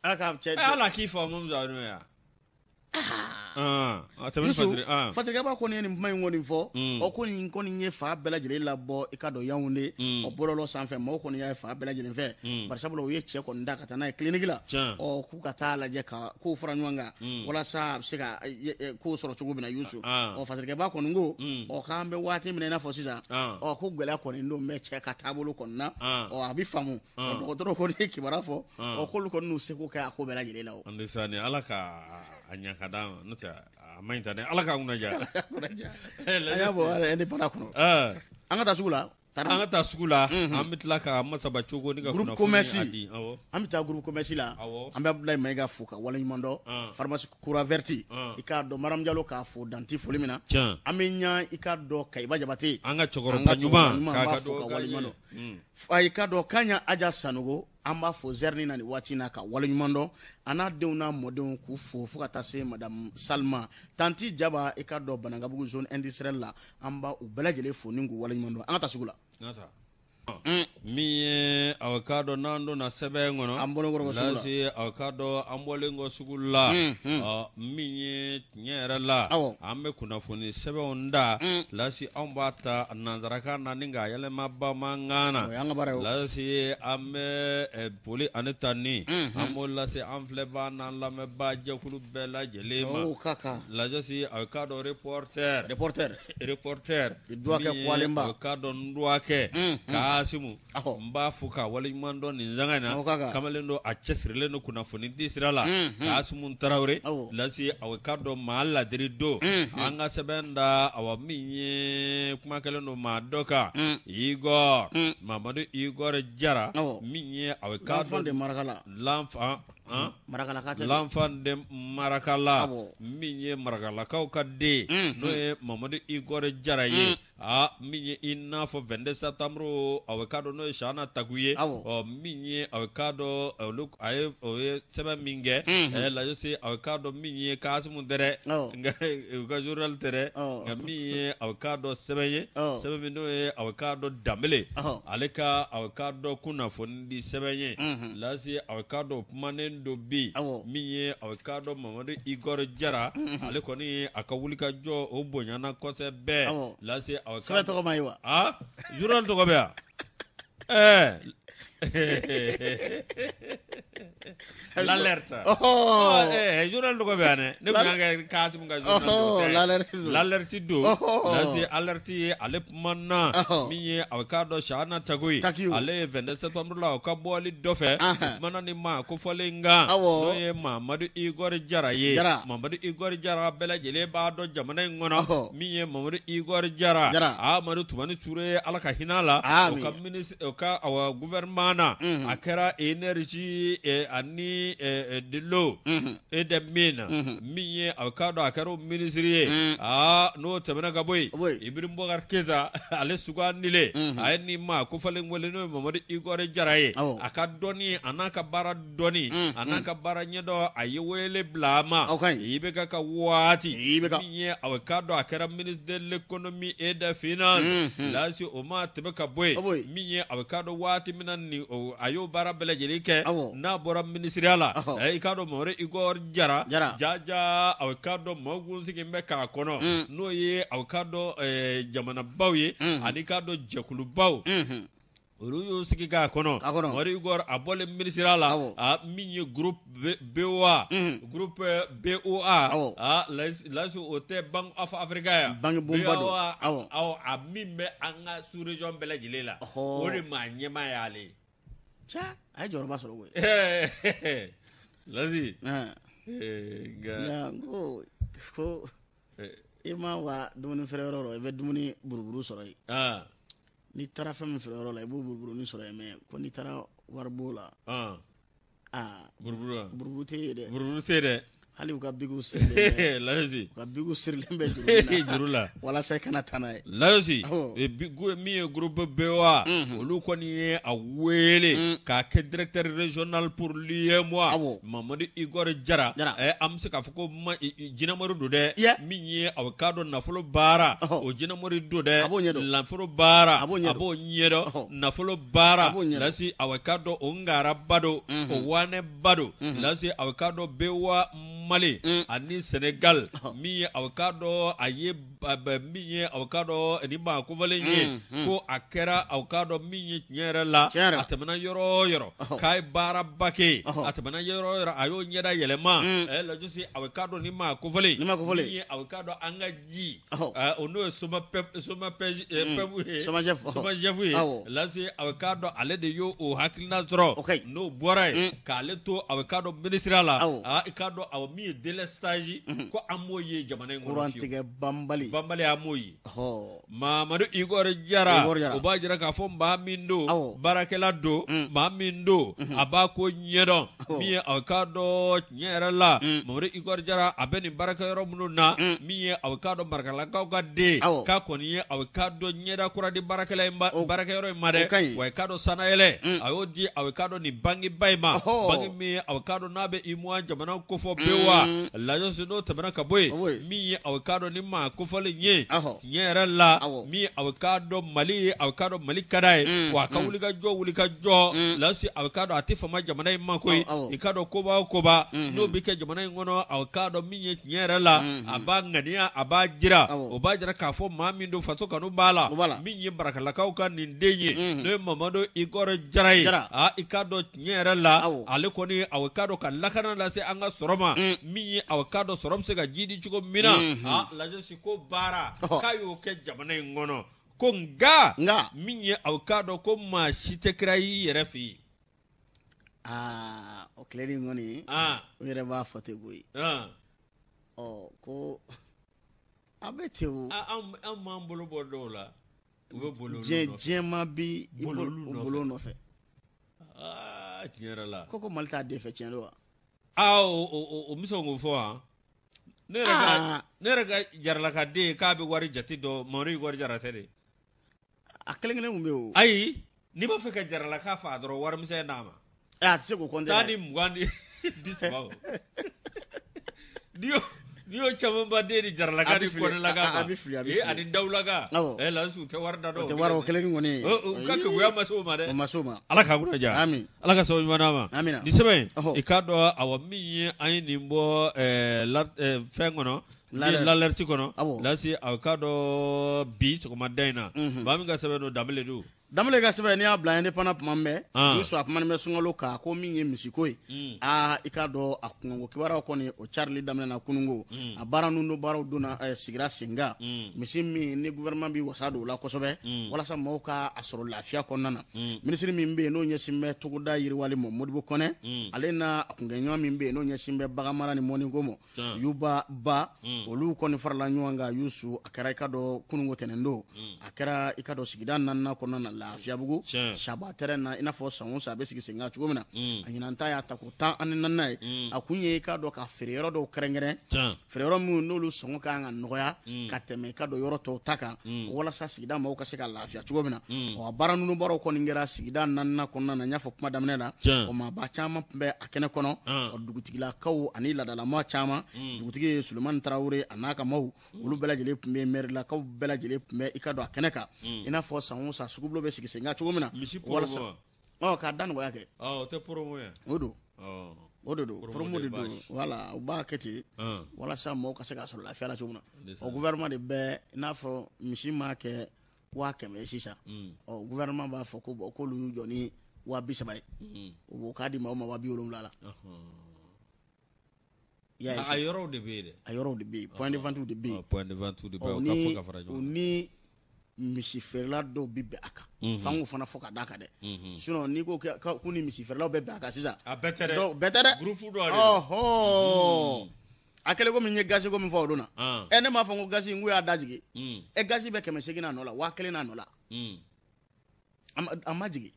Ala k'a cɛ.
Ala k'i fa mun n'o ye.
Fatirikɛba kɔni ye nin kuma in kɔni fɔ. Ɔ ko nin kɔni ye fa bɛɛ lajɛlen labɔ i ka dɔn Yawunde. Ɔ bɔlɔlɔ sanfɛ, maaw kɔni y'a ye fa bɛɛ lajɛlen fɛ, barisabula u ye cɛ kɔni da ka taa n'a ye kiliniki la. Ɔ k'u ka taa lajɛ ka kow fara ɲɔgɔn kan walasa a bɛ se ka kow sɔrɔ cogo min na Yusu. Ɔ Fatirikɛba kɔni ko, ɔ k'an bɛ waati min na i n'a fɔ sisan, ɔ ko gɛlɛya kɔni don bɛ cɛ ka taabolo kɔni na. Ɔ a bɛ faamu. Ɔ dɔgɔtɔrɔ kɔni ye kibaruya fɔ. Ɔ k'olu kɔni n'u seko kɛ a ko bɛɛ lajɛlen la o.
An tɛ sa ni Ala ka a ɲɛ ka d'a ma, n'o tɛ a man ɲi tan dɛ. Ala k'an kunna diya.
An y'a bɔ indépendant kɔnɔ. An ka taa sugu la.
An ka taa sugu la, an bɛ tila ka Masaba cogo ni ka
groupe commerce. An bɛ taa groupe commerce la. An bɛ Abdoulaye Mayiga fo ka waleɲuman dɔn. Pharmacie Kura Verte, i k'a dɔn Mariam Diallo k'a fo danti foli min na. An bɛ ɲa i k'a dɔn Kayiba Jabate.
An ka cɛkɔrɔba ɲuman
k'a fo ka waleɲuman dɔn. I k'a dɔn Kaɲa Aja Sanogo, an b'a fo zɛrini na nin waati na ka waleɲuman dɔn, a n'a denw n'a mɔdenw k'u fo fo ka taa se madame Salma Tanti Jaba, i k'a dɔn Banankabugu zone industrielle la, an b'a u bɛɛ lajɛlen fo ni k'u waleɲuman dɔn. An ka taa sugu la.
Min ye aw k'a dɔn n'an donna sɛbɛn kɔnɔ,
an bɔlen kɔ sugu la,
lase aw k'a dɔn an bɔlen kɔ sugu la, min ye tiɲɛ yɛrɛ la, an bɛ kunnafoni sɛbɛnw da lase, anw b'a ta nanzarakan na ni k'a yɛlɛma bamanankan na. Lase an bɛ boli ani tanni, an b'o lase an filɛbaa n'an lamɛnbaa jɛkulu bɛɛ lajɛlen ma. Lajɛsi aw k'a dɔn reporter reporter aw k'a dɔn n dɔgɔkɛ Kasimu, n b'a fo ka waleɲuman dɔn nin sanga in na. Kamalen don, a cɛsirilen don kunnafoni di sira la. Kasimu Tarawele, lase aw k'a dɔn maa ladiri don. An ka sɛbɛn da awa min ye kuma kɛlen don maa dɔ kan, Igor Mamadu Igor Jara, min ye aw k'a dɔn l'enfant de Marakala, min ye Marakalakaw ka den, n'o ye Mamadu Igor Jara ye. Aa, min ye i n'a fɔ 22 septembre, aw k'a dɔn n'o ye Sana Taku ye. Ɔ min ye aw k'a dɔn olu a ye o ye sɛbɛn min kɛ, lajɛse aw k'a dɔn min ye Kasimu tɛ dɛ, nka u ka journal tɛ dɛ, nka min ye aw k'a dɔn sɛbɛn ye, sɛbɛn min n'o ye aw k'a dɔn Danbele, ale ka aw k'a dɔn kunnafoni di sɛbɛn ye. Lase aw k'a dɔn kumanen jɛlen don bi min ye aw k'a dɔn Mamadu Igor Jara ale kɔni a ka wulikajɔ o bonyana kosɛbɛ lase aw
sɛbɛn tɔgɔ ma ye wa
journal tɔgɔ bɛ yan ɛɛ L'alerte journal tɔgɔ bɛ yan dɛ ne tun y'a kɛ Kasimu ka journal don tɛ
l'alerte don
l'alerte don lase alerte ye ale kumana min ye aw k'a dɔn Chahana Takiou ale ye 22 septembre la o ka bɔli dɔ fɛ o kumana nin maa kofɔlen kan n'o ye Mamadu Igor Jara ye Mamadu Igor Jara bɛɛ lajɛlen b'a dɔn jamana in kɔnɔ min ye Mamadu Igor Jara Amadu Tumani Ture Ala ka hinɛ a la o ka o ka awa gouvernement na a kɛra énergie ani de l'eau et des mines min ye a k'a dɔn a kɛra o ministre ye aa n'o tɛmɛna ka bɔ yen Ibrahim Boubacar Keita ale sugandilen a ye nin maa kofɔlen wele n'o ye Mamadu Igor Jara ye a ka dɔnni a n'a ka baara dɔnni a n'a ka baara ɲɛdɔn a ye wele bila a ma IBK ka waati min ye a k'a dɔn a kɛra ministre de l'économie et des finances lasi o ma tɛmɛ ka bɔ yen min ye a k'a dɔn waati min na ni a y'o baara bɛɛ lajɛlen kɛ n'a bɔra minisiriya la i k'a dɔn Mamadu Igor Jara jaja a k'a dɔn maaw kun sigilen bɛ k'a kɔnɔ n'o ye a k'a dɔn jamanabaw ye ani k'a dɔn jɛkulubaw olu y'u sigi k'a kɔnɔ Mamadu Igor a bɔlen minisiriya la a min ye groupe BOA groupe BOA lasi o tɛ Bank of Africa ya
BOA
a min bɛ an ka sous région bɛɛ lajɛlen la o de maa ɲɛmaa y'ale ye
a ye jɔyɔrɔba sɔrɔ koyi
lasi
nka ko i ma wa dumuni feere yɔrɔ i bɛ dumuni buruburu sɔrɔ yen n'i taara fɛn min feere yɔrɔ la i b'o buruburunin sɔrɔ yen mais ko n'i taara waribon la aa buruburu tɛ yen dɛ
buruburu tɛ yen dɛ
hali u ka bigiw sirilen
lasi
u ka bigiw sirilen bɛ juru
juru la
walasa i kana taa n'a ye
lasi min ye groupe BOA olu kɔni ye a wele k'a kɛ directeur régional pour l'UEMOA Mamadu Igor Jara an bɛ se k'a fɔ ko jinɛmori don dɛ min ye a k'a dɔn nafolo baara o jinɛmori don dɛ
a b'o ɲɛdɔn
nafolo baara a b'o ɲɛdɔn nafolo baara lasi a k'a dɔn o ngaraba don o wanɛba don lasi a k'a dɔn BOA Mali ani Sénégal min ye a k'a dɔn a ye min ye aw k'a dɔn nin maa kofɔlen ye ko a kɛra aw k'a dɔn min ye tiɲɛ yɛrɛ la a tɛmɛna yɔrɔ o yɔrɔ k'a ye baaraba kɛ a tɛmɛna yɔrɔ o yɔrɔ a y'o ɲɛda yɛlɛma lasi aw k'a dɔn nin maa kofɔlen min ye aw k'a dɔn an ka ji o n'o ye SOMAGEP ye lasi aw k'a dɔn ale de y'o o hakilina sɔrɔ n'o bɔra yen k'ale to aw k'a dɔn minisiriya la i k'a dɔn aw min ye délestage ko an m'o ye jamana in
kɔnɔ kurantigɛ banbali
banbali an m'o ye Mamadu Igor Jara o b'a jira k'a fɔ maa min don baarakɛla don maa min don a b'a ko ɲɛdɔn min ye aw k'a dɔn tiɲɛ yɛrɛ la Mamadu Igor Jara a bɛ nin baarakɛyɔrɔ minnu na min ye aw k'a dɔn Marakalakaw ka den k'a kɔni ye aw k'a dɔn ɲɛda kura di baarakɛla in baarakɛyɔrɔ in ma dɛ wa i k'a dɔn sannayɛlɛ a y'o di aw k'a dɔn nin bankiba in ma banki min aw k'a dɔn n'a bɛ UEMOA jamana kofɔ BOA lajɔsi n'o tɛmɛna ka bɔ yen min ye aw k'a dɔn nin maa kofɔlen ye tiɲɛ yɛrɛ la min aw k'a dɔn Mali ye aw k'a dɔn Mali ka d'a ye wa a ka wulikajɔ wulikajɔ lasi aw k'a dɔn a tɛ fama jamana in ma koyi i k'a dɔn koba o koba n'o bɛ kɛ jamana in kɔnɔ aw k'a dɔn min ye tiɲɛ yɛrɛ la a b'a ŋaniya a b'a jira o b'a jira k'a fɔ maa min don faso kanu b'a la min ye Marakalakaw ka nin den ye n'o ye Mamadu Igor Jara ye aa i k'a dɔn tiɲɛ yɛrɛ la ale kɔni aw k'a dɔn ka lakana lase an ka sɔrɔ ma min ye aw k'a dɔn sɔrɔ bɛ se ka jiidi cogo min na aa lajɛsi ko baara k'a y'o kɛ jamana in kɔnɔ ko nka min ye aw k'a dɔn ko maa si tɛ kira y'i yɛrɛ fɛ yen
aa o tile nin kɔni o yɛrɛ b'a fɔ ten koyi ɔ ko a bɛ ten o
an m'an bolo bɔ dɔw la u bɛ boli
diɲɛ maa bi bolo nɔfɛ
aa tiɲɛ yɛrɛ la
ko Mali t'a den fɛ tiɲɛ don wa
aa o bɛ se k'o fɔ wa ne yɛrɛ ka jaralaka den k'a bɛ wari jate dɔn Mamadu Igor Jara tɛ de
a kelen kelen kun bɛ yen o
ayi n'i b'a fɛ ka jaralaka faa dɔrɔn warimisɛn d'a ma
a tɛ se k'o compter
10 ni 20 ni 30 o n'i y'o N'i y'o camanba den di jaralaka ni kɔnɛlaka
ma, a bɛ fili, a bɛ fili,
ani dawulaka,
awɔ,
ɛ Lansi u tɛ wari da dɔn,
o tɛ wari o kelen kɔni,
u ka keguya ma se o ma dɛ,
o ma se o ma,
Ala k'an kunna diya,
ami,
Ala ka sababu ɲuman d'an ma,
amina,
nin sɛbɛn in i k'a dɔn awa min ye an ye nin bɔ fɛn kɔnɔ l'alerte kɔnɔ,
awɔ,
Lansi a k'a dɔn bi sɔgɔmada in na, maa min ka sɛbɛn don Danbele don.
Danbele ka sɛbɛn n'i y'a bila Indépendant tuma bɛɛ Yusu a kumani bɛ sunkalo kan ko min ye misiko ye aa i k'a dɔn a kunkanko kibaruyaw kɔni o carili daminɛna kununko a baara ninnu baaraw donna sigira sen kan misi min ni gouvernement bɛ wasa don o la kosɛbɛ walasa maaw ka a sɔrɔ lafiya kɔnɔna na minisiri min bɛ yen n'o ɲɛsin bɛ togoda yiriwali ma Modibo Kɔnɛ ale n'a kunkɛɲɔgɔn min bɛ yen n'o ɲɛsin bɛ baganmara ni mɔniko ma Yuba Ba olu kɔni farala ɲɔgɔn kan Yusu a kɛra i ka dɔn kununko tɛnɛn don a kɛra i ka dɔn sigida naaninan kɔnɔna na Lafiyabugu Saba terrain na i n'a fɔ san o san a bɛ sigi sen kan cogo min na a ɲinan ta y'a tako 14nan ye a kun ye i ka dɔn ka feere yɔrɔ dɔw kɛrɛnkɛrɛn feere yɔrɔ minnu n'olu sɔngɔ ka kan ka nɔgɔya ka tɛmɛ i ka dɔn yɔrɔ tɔw ta kan walasa sigida maaw ka se ka lafiya cogo min na ɔ baara ninnu baaraw kɔni kɛra sigida naaninan kɔnɔna na n y'a fɔ kuma daminɛ la o maaba caman tun bɛ a kɛnɛ kɔnɔ ɔ dugutigilakaw ani laadalamaa caman dugutigi ye Sulemani Tarawele a n'a ka maaw olu bɛɛ lajɛlen tun bɛ yen mɛrilakaw bɛɛ lajɛlen tun bɛ i ka dɔn a kɛnɛ kan i n'a fɔ san o san sugubulon bɛ sigi sen kan cogo min na walasa k'a da nɔgɔya kɛ
o tɛ promo ye
o don o de don promo de don wala u b'a kɛ ten walasa mɔgɔw ka se k'a sɔrɔ lafiya la cogo min na ɔ gouvernement de bɛ i n'a fɔ misi maa kɛ 100 000 ye sisan ɔ gouvernement b'a fɔ ko bon k'olu y'u jɔ ni 30 000 ye u b'o k'a di maaw ma 70 000 la.
A yɔrɔw de bɛ yen dɛ.
A yɔrɔw de bɛ yen point de vente de bɛ yen.
Point de vente de bɛ yen o ka fɔ ka fara ɲɔgɔn kan.
U ni misi feerela dɔw bɛ bɛn a kan. F'an k'o fana fɔ ka d'a kan dɛ. Sinon n'i ko k'u ni misi feerelaw bɛ bɛn a kan sisan.
A bɛɛ tɛ dɛ.
Bɛɛ tɛ dɛ.
Groupe dɔ de don.
Ɔhɔɔ. A kɛlen komi n ye gazi ko min fɔ o don na. Ɛ ne m'a fɔ n ko gazi n k'u y'a da jigin. Ɛ gazi bɛ 800 n'a nɔ la 1000 n'a nɔ la. A ma jigin.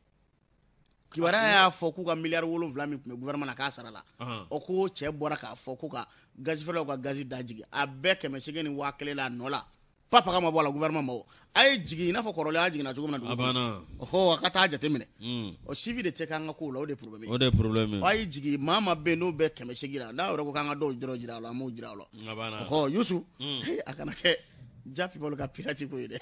Kibaruya y'a fɔ k'u ka miliyari 7 min tun bɛ gouvernement na k'a sarala. O ko cɛ bɔra k'a fɔ ko ka gazi feerelaw ka gazi da jigin a bɛɛ 800 ni 1000 la a nɔ la. Papaga ma bɔ a la gouvernement ma o. A ye jigin i n'a fɔ kɔrɔlen a jiginna cogo min na dugu kɔnɔ. Ɔhɔ a ka taa jateminɛ. O suivi de tɛ k'an ka kow la o de ye problème ye.
O de ye problème ye.
A ye jigin maa maa bɛ yen n'o bɛ 800 la n'a yɛrɛ ko k'an ka dɔw dɔrɔn jira a la an b'o jira a la.
A banna.
Ɔhɔ Yusu. A kana kɛ ja people ka pirate ko ye dɛ.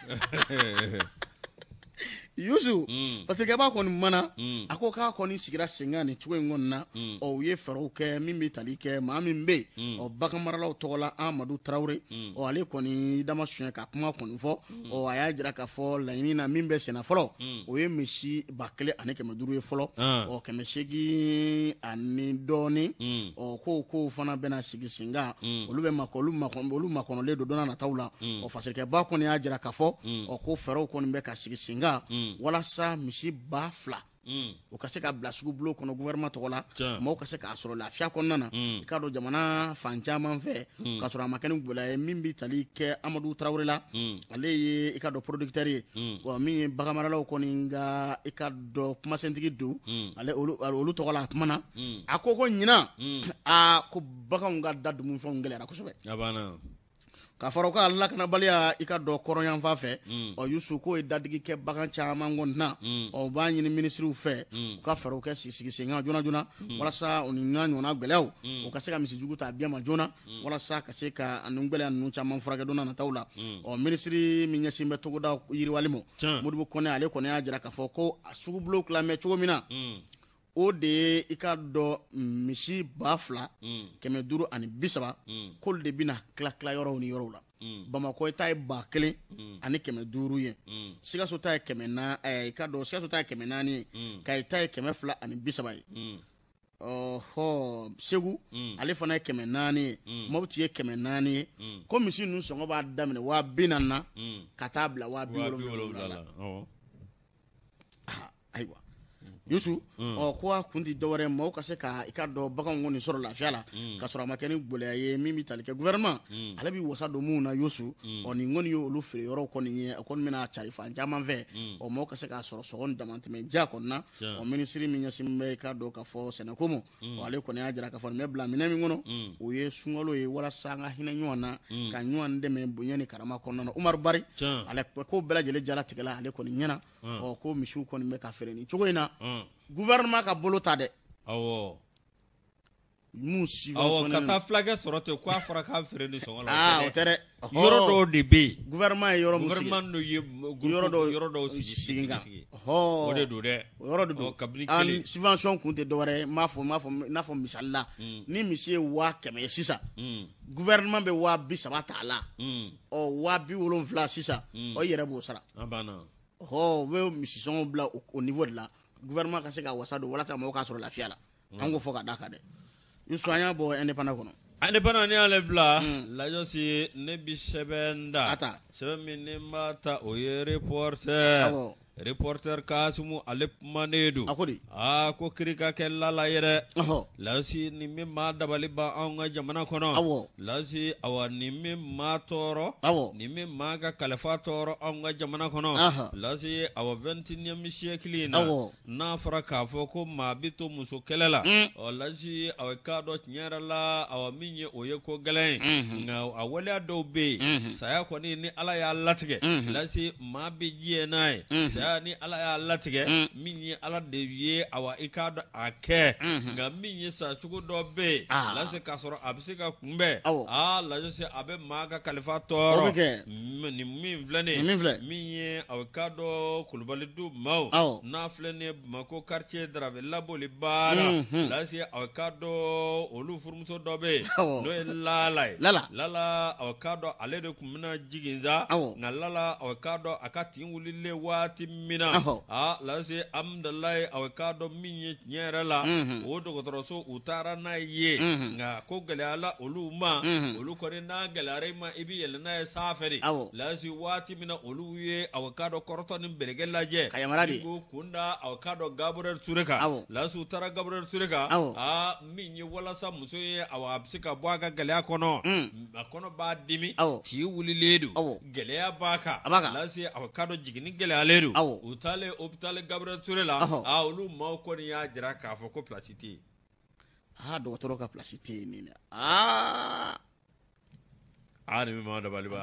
Yusu parce que b'a kɔni mana a ko k'a kɔni sigira sen kan nin cogo in kɔni na ɔ u ye fɛɛrɛw kɛ min bɛ tali kɛ maa min bɛ yen ɔ bagan maralaw tɔgɔ la Amadu Tarawele ɔ ale kɔni dama suɲɛ ka kuma kɔni fɔ ɔ a y'a jira k'a fɔ laɲini na min bɛ senna fɔlɔ o ye misi 1500 ye fɔlɔ ɔ 800 ani dɔɔnin ɔ ko fana bɛna sigi sen kan olu bɛ olu makɔnɔlen don don nataw la ɔ fasirikɛba kɔni y'a jira k'a fɔ ɔ ko fɛɛrɛw kɔni bɛ ka sigi sen kan walasa misi 2000 o ka se ka bila sugubulon kɔnɔ gouvernement tɔgɔ la maaw ka se k'a sɔrɔ lafiya kɔnɔna na i k'a dɔn jamana fan caman fɛ k'a sɔrɔ a ma kɛ ni gɛlɛya ye min bɛ tali kɛ Amadu Tarawele la ale ye i k'a dɔn producteur ye wa min ye baganmaralaw kɔni ka i k'a dɔn kumasentigi don ale olu tɔgɔ la a kuma na a ko ɲinan aa ko baganw ka da dumunifɛnw gɛlɛyara kosɛbɛ K'a fara u ka lakanabaliya i k'a dɔn kɔrɔnyanfan fɛ ɔ Yusu k'o ye dadigi kɛ bagan caman kɔni na ɔ u b'a ɲini minisiriw fɛ u ka fɛɛrɛw kɛ sigi sen kan joona joona walasa o n'a ɲɔgɔnna gɛlɛyaw u ka se ka misijugu ta biɲɛ ma joona walasa ka se ka nin gɛlɛya ninnu caman furakɛ don nataw la ɔ minisiri min ɲɛsin bɛ togoda yiriwali ma Modibo Kɔnɛ ale kɔni y'a jira k'a fɔ ko a sugubulon tilan bɛ cogo min na o de ye i k'a dɔn misi 2530 k'olu de bɛna tila tila yɔrɔw ni yɔrɔw la Bamakɔ ta ye 1500 ye Sikaso ta ye i k'a dɔn Sikaso ta ye 400 ye Kayi ta ye 230 ye ɔhɔ Segu ale fana ye 400 ye Mɔti ye 400 ye ko misi ninnu sɔngɔ b'a daminɛ 40 000 na ka taa bila 70 000 la. Ayiwa Yusu ɔ ko a kun tɛ dɔwɛrɛ maaw ka se ka i k'a dɔn baganw kɔni sɔrɔ lafiya la ka sɔrɔ a ma kɛ ni gɛlɛya ye min bɛ tali kɛ gouvernement ale bɛ wasa don minnu na Yusu ɔ nin kɔni ye olu feere yɔrɔw kɔni ye a kɔni bɛna cari fan caman fɛ ɔ maaw ka se k'a sɔrɔ sɔngɔ damatɛmɛ diya kɔni na ɔ minisiri min ɲɛsin bɛ i k'a dɔn k'a fɔ sɛnɛko ma ɔ ale kɔni y'a jira k'a fɔ nin bɛ bila minɛn min kɔnɔ o ye sunkalo ye walasa an ka hinɛ ɲɔgɔn na ka ɲɔgɔn dɛmɛ bonya ni karama kɔnɔna na Umaru Bari ale ko bɛɛ lajɛlen jalatigɛla ale kɔni ɲɛna ɔ ko misiw kɔni bɛ ka feere nin cogo in na gouvernement ka bolo ta dɛ.
Awɔ.
Mun subventionné
ka taa fulakɛ sɔrɔ ten k'a fɔra k'a feere nin sɔngɔ
la, aa o tɛ dɛ.
Yɔrɔ dɔw de bɛ yen,
gouvernement ye yɔrɔ min
sigi, gouvernement ye yɔrɔ dɔw yɔrɔ dɔw sigi
sen kan,
o de don dɛ,
o yɔrɔ de don.
Kabini kelen
subvention kun tɛ dɔwɛrɛ ye, n b'a fɔ n b'a fɔ i n'a fɔ misali la, ni misi ye 100 000 ye sisan, gouvernement bɛ 30 000 ta a la, ɔ 70 000 sisan, ɔ i yɛrɛ b'o sara.
A banna.
Ɔ u bɛ misi sɔngɔ bila o niveau de la, gouvernement ka se ka wasa don walasa mɔgɔw k'a sɔrɔ lafiya la. An k'o fɔ ka d'a kan dɛ. Yusu, an y'a bɔ Indépendant kɔnɔ.
Indépendant ne y'ale bila lajɔsi, ne bi sɛbɛn da sɛbɛn min ne b'a ta, o ye Reporter. Reporter Kasimu, ale kumanen don.
A ko di?
Aa, ko kiri ka kɛ Lala ye dɛ. Lasi, nin bɛ maa dabali ban anw ka jamana kɔnɔ. Lasi, awa, nin bɛ maa tɔɔrɔ, nin bɛ maa ka kalifa tɔɔrɔ anw ka jamana kɔnɔ. Lasi, awa, 21e siècle in na, n'a fɔra k'a fɔ ko maa bɛ to muso kɛlɛ la, ɔ lasi, awa, k'a dɔn tiɲɛ yɛrɛ la, awa, min ye o ye ko gɛlɛn ye. Nka a waleya dɔw bɛ yen, saya kɔni, ni Ala y'a latigɛ, lasi, maa bɛ diɲɛ n'a ye. Saya, ni Ala y'a latigɛ, min ye Ala de ye, awa, i k'a dɔn a kɛ. Nka min ye sacogo dɔ bɛ yen, lasi, k'a sɔrɔ a bɛ se ka kunbɛn, aa lasi, a bɛ maa ka kalifa tɔɔrɔ. Nin min filɛ nin ye, min ye, awa, k'a dɔn Kulubali du maaw n'a filɛ nin ye Bamakɔ quartier Darabe laboli baara, lasi, awa, k'a dɔn olu furumuso dɔ bɛ yen, n'o ye Lala ye. Lala, awa, k'a dɔn ale de tun bɛna jigin sa. Nka Lala, awa, k'a dɔn a ka tin wulilen waati min na, aa lasi, amudalayi, awa, k'a dɔn min ye tiɲɛ yɛrɛ la, o dɔgɔtɔrɔso u taara n'a ye, nka ko gɛlɛyala olu ma. Olu kɔni, n'a gɛlɛyara i ma, i bɛ yɛlɛn n'a ye sanfɛ de. Lasi, waati min na olu ye, awa, k'a dɔn kɔrɔtɔ ni bɛrɛkɛ lajɛ,
ka yamaruya di
k'u kun da, awa, k'a dɔn Gabriel Ture kan. Lasi, u taara Gabriel Ture kan, aa min ye walasa muso ye, awa, a bɛ se ka bɔ a ka gɛlɛya kɔnɔ. A kɔnɔ b'a dimi, tin wulilen don, gɛlɛya b'a kan. Lasi, awa, k'a dɔn jiginni gɛlɛyalen don. U taalen hôpital Gabriel Ture la, aa olu maaw kɔni y'a jira k'a fɔ ko place tɛ yen.
Aa, dɔgɔtɔrɔ ka place tɛ yen nin. Aa
Aa, nin bɛ maa dabali ban,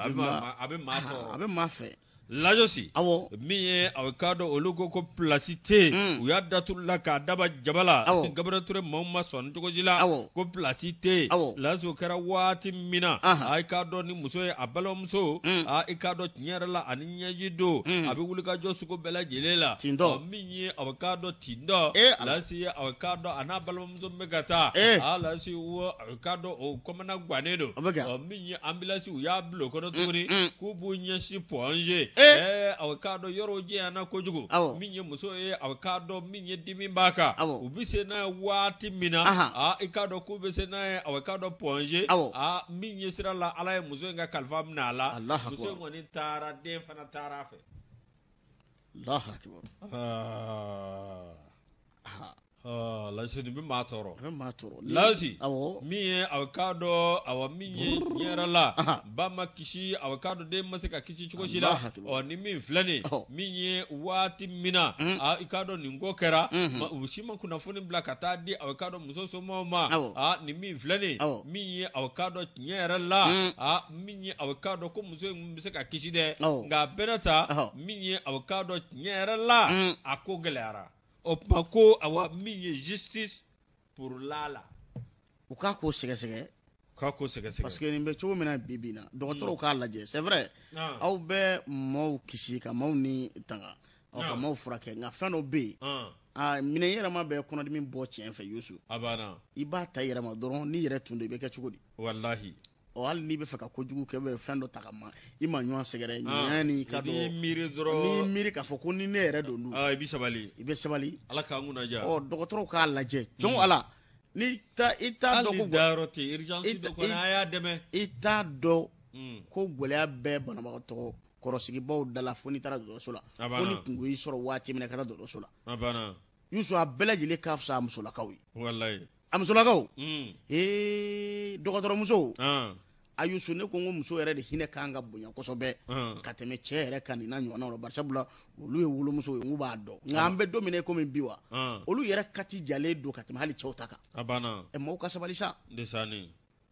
a bɛ maa tɔɔrɔ.
A bɛ maa fɛ.
Lajɔsi, min ye, a k'a dɔn olu ko place tɛ yen, u y'a datu la k'a daba jaba la. Gabriel Ture maaw ma sɔn cogo si la ko place tɛ yen. Lasi, o kɛra waati min na, a i k'a dɔn ni muso ye, a balimamuso, a i k'a dɔn tiɲɛ yɛrɛ la, ani ɲɛji don, a bɛ wuli ka jɔ sugu bɛɛ lajɛlen la. Min ye, a k'a dɔn tintɔ, lasi, a k'a dɔn a n'a balimamuso bɛ ka taa, a lasi, a k'a dɔn o kɔmana gannen don. Min ye ambulance, u y'a bila o kɔnɔ tuguni k'u b'u ɲɛsin Point G. A k'a dɔn yɔrɔ janyana kojugu. Min ye muso ye, a k'a dɔn min ye dimi b'a kan, u bɛ se n'a ye waati min na, aa i k'a dɔn k'u bɛ se n'a ye, a k'a dɔn Point G, aa min ye sira la, Ala ye muso in ka kalifa minɛ a la. Muso in kɔni taara, den fana taara a fɛ.
Allahu akbar.
Lasi, nin bɛ maa tɔɔrɔ.
A bɛ maa tɔɔrɔ.
Lasi, min ye, a k'a dɔn, awa, min ye tiɲɛ yɛrɛ la, ba ma kisi, a k'a dɔn den ma se ka kisi cogo si la. Ɔ ni min filɛ nin, min ye waati min na, i k'a dɔn nin ko kɛra, u si ma kunnafoni bila ka taa di, a k'a dɔn muso somɔgɔw ma. Aa, nin min filɛ nin, min ye, a k'a dɔn tiɲɛ yɛrɛ la, aa min ye, a k'a dɔn ko muso in bɛ se ka kisi dɛ, nka a bɛɛ ta min ye, a k'a dɔn tiɲɛ yɛrɛ la, a ko gɛlɛyara. O tuma ko, awa, min ye justice pour Lala.
U k'a ko sɛgɛsɛgɛ.
K'a ko sɛgɛsɛgɛ.
Parce que nin bɛ cogo min na bi bi in na, dɔgɔtɔrɔw k'a lajɛ. C'est vrai, aw bɛ maaw kisi ka maaw ni tanga, aw ka maaw furakɛ, nka fɛn dɔ bɛ yen, aa minɛ i yɛrɛ ma bɛ kɔnɔdimi bɔ tiɲɛ fɛ, Yusu.
A banna.
I b'a ta i yɛrɛ ma dɔrɔn, n'i yɛrɛ tun don, i bɛ kɛ cogo di?
Walahi.
Ɔ hali n'i bɛ fɛ ka kojugu kɛ, bɛ fɛn dɔ ta ka ma i ma ɲɔgɔn sɛgɛrɛ ɲɛ ni ka
dɔn, n'i miiri dɔrɔn,
n'i miiri k'a fɔ ko ni ne yɛrɛ don dun,
i bɛ sabali,
i bɛ sabali.
Ala k'an kunna diya.
Ɔ dɔgɔtɔrɔw k'a lajɛ jɔn Ala ni ta i t'a dɔn
ko dayɔrɔ tɛ urgence dɔ kɔni, a y'a dɛmɛ.
I t'a dɔn ko gɛlɛya bɛ banabagatɔ kɔrɔsigibaw da la fo n'i taara dɔgɔtɔrɔso la, fo ni kunko y'i sɔrɔ waati min na ka taa dɔgɔtɔrɔso la.
A banna.
Yusu, a bɛɛ lajɛlen ka fisa a musolakaw ye.
Walayi.
A musolakaw, ee dɔgɔtɔrɔmusow, a Yusu, ne ko n ko muso yɛrɛ de hinɛ kan ka bonya kosɛbɛ ka tɛmɛ cɛ yɛrɛ kan nin n'a ɲɔgɔnnaw la, barisabula olu ye wolomusow ye, n k'u b'a dɔn. Nka an bɛ don min na i komi bi wa, olu yɛrɛ kati jalen don ka tɛmɛ hali cɛw ta kan.
A banna.
Ɛ maaw ka sabali sa.
Desani.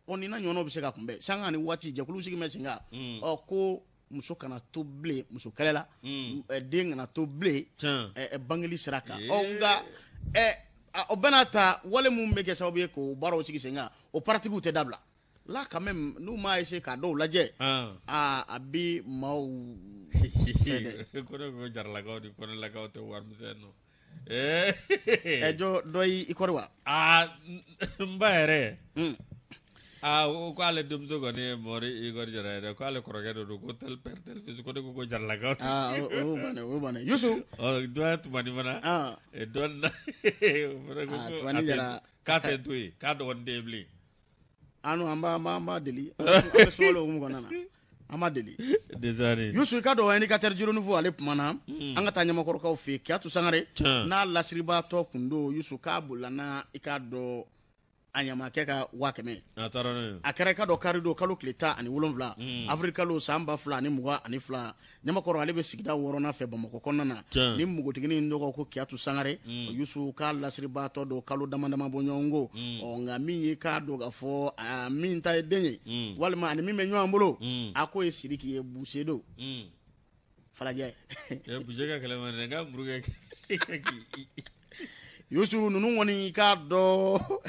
Ɔ nin n'a ɲɔgɔnnaw bɛ se ka kunbɛn sanga ni waati jɛkulu sigi bɛ sen kan. Ɔ ko muso kana to bilen muso kɛlɛ la, den kana to bilen bangeli sira kan. Ɔ nka ɛ O bɛɛ n'a ta, wale mun bɛ kɛ sababu ye k'o baaraw sigi sen kan, o pratiquew tɛ dabila là quand même. N'u m'a essayer k'a dɔw lajɛ, aa, a bi maaw fɛ dɛ.
Ko ne ko jaralakaw ni kɔnɛlakaw tɛ warimisɛn nɔ.
Ɛ, jɔ dɔ y'i kɔri wa?
Aa, n ba yɛrɛ. Aa, o ko ale denmuso kɔni ye Mɔri Igor Jara ye dɛ, ko ale kɔrɔkɛ de don, ko tel père tel fils, ko ne ko ko jaralakaw.
Aa, o y'o bannen, o y'o bannen, Yusu.
Ɔ, dɔ ye Tumani fana. Dɔ na o fana ko ko
Tumani Jara.
K'a tɛ to yen, k'a dɔgɔnin tɛ yen bilen.
An b'a deli, an bɛ sunkalo hukumu kɔnɔna na, an b'a deli.
Désolé.
Yusu, i ka dɔn indicateur du renouveau, ale kumana. An ka taa ɲamakɔrɔkaw fɛ yen, Kiyatu Sangare n'a lasiribaatɔ kun don. Yusu, k'a bolila n'a i ka dɔn a ɲamakɛ ka 100 000.
A taara n'o ye.
A kɛra i ka dɔn kari don, kalo tile 17, avril kalo, san 2022. Ɲamakɔrɔ, ale bɛ sigida wɔɔrɔnan fɛ Bamakɔ kɔnɔna na. Ni npogotiginin in tɔgɔ ko Kiyatu Sangare. Yusu, k'a lasiribaatɔ don kalo dama dama bɔ ɲɔgɔn ko. Ɔ, nka min ye k'a dɔn k'a fɔ min ta ye den ye, walima ani min bɛ ɲɔgɔn bolo, a k'o ye Sidiki ye, Buse don. Falajɛ.
Ɛ, Buse ka kɛlɛ ma dɛ, n ka muru kɛ k'i.
Yusu, ninnu kɔni k'a dɔn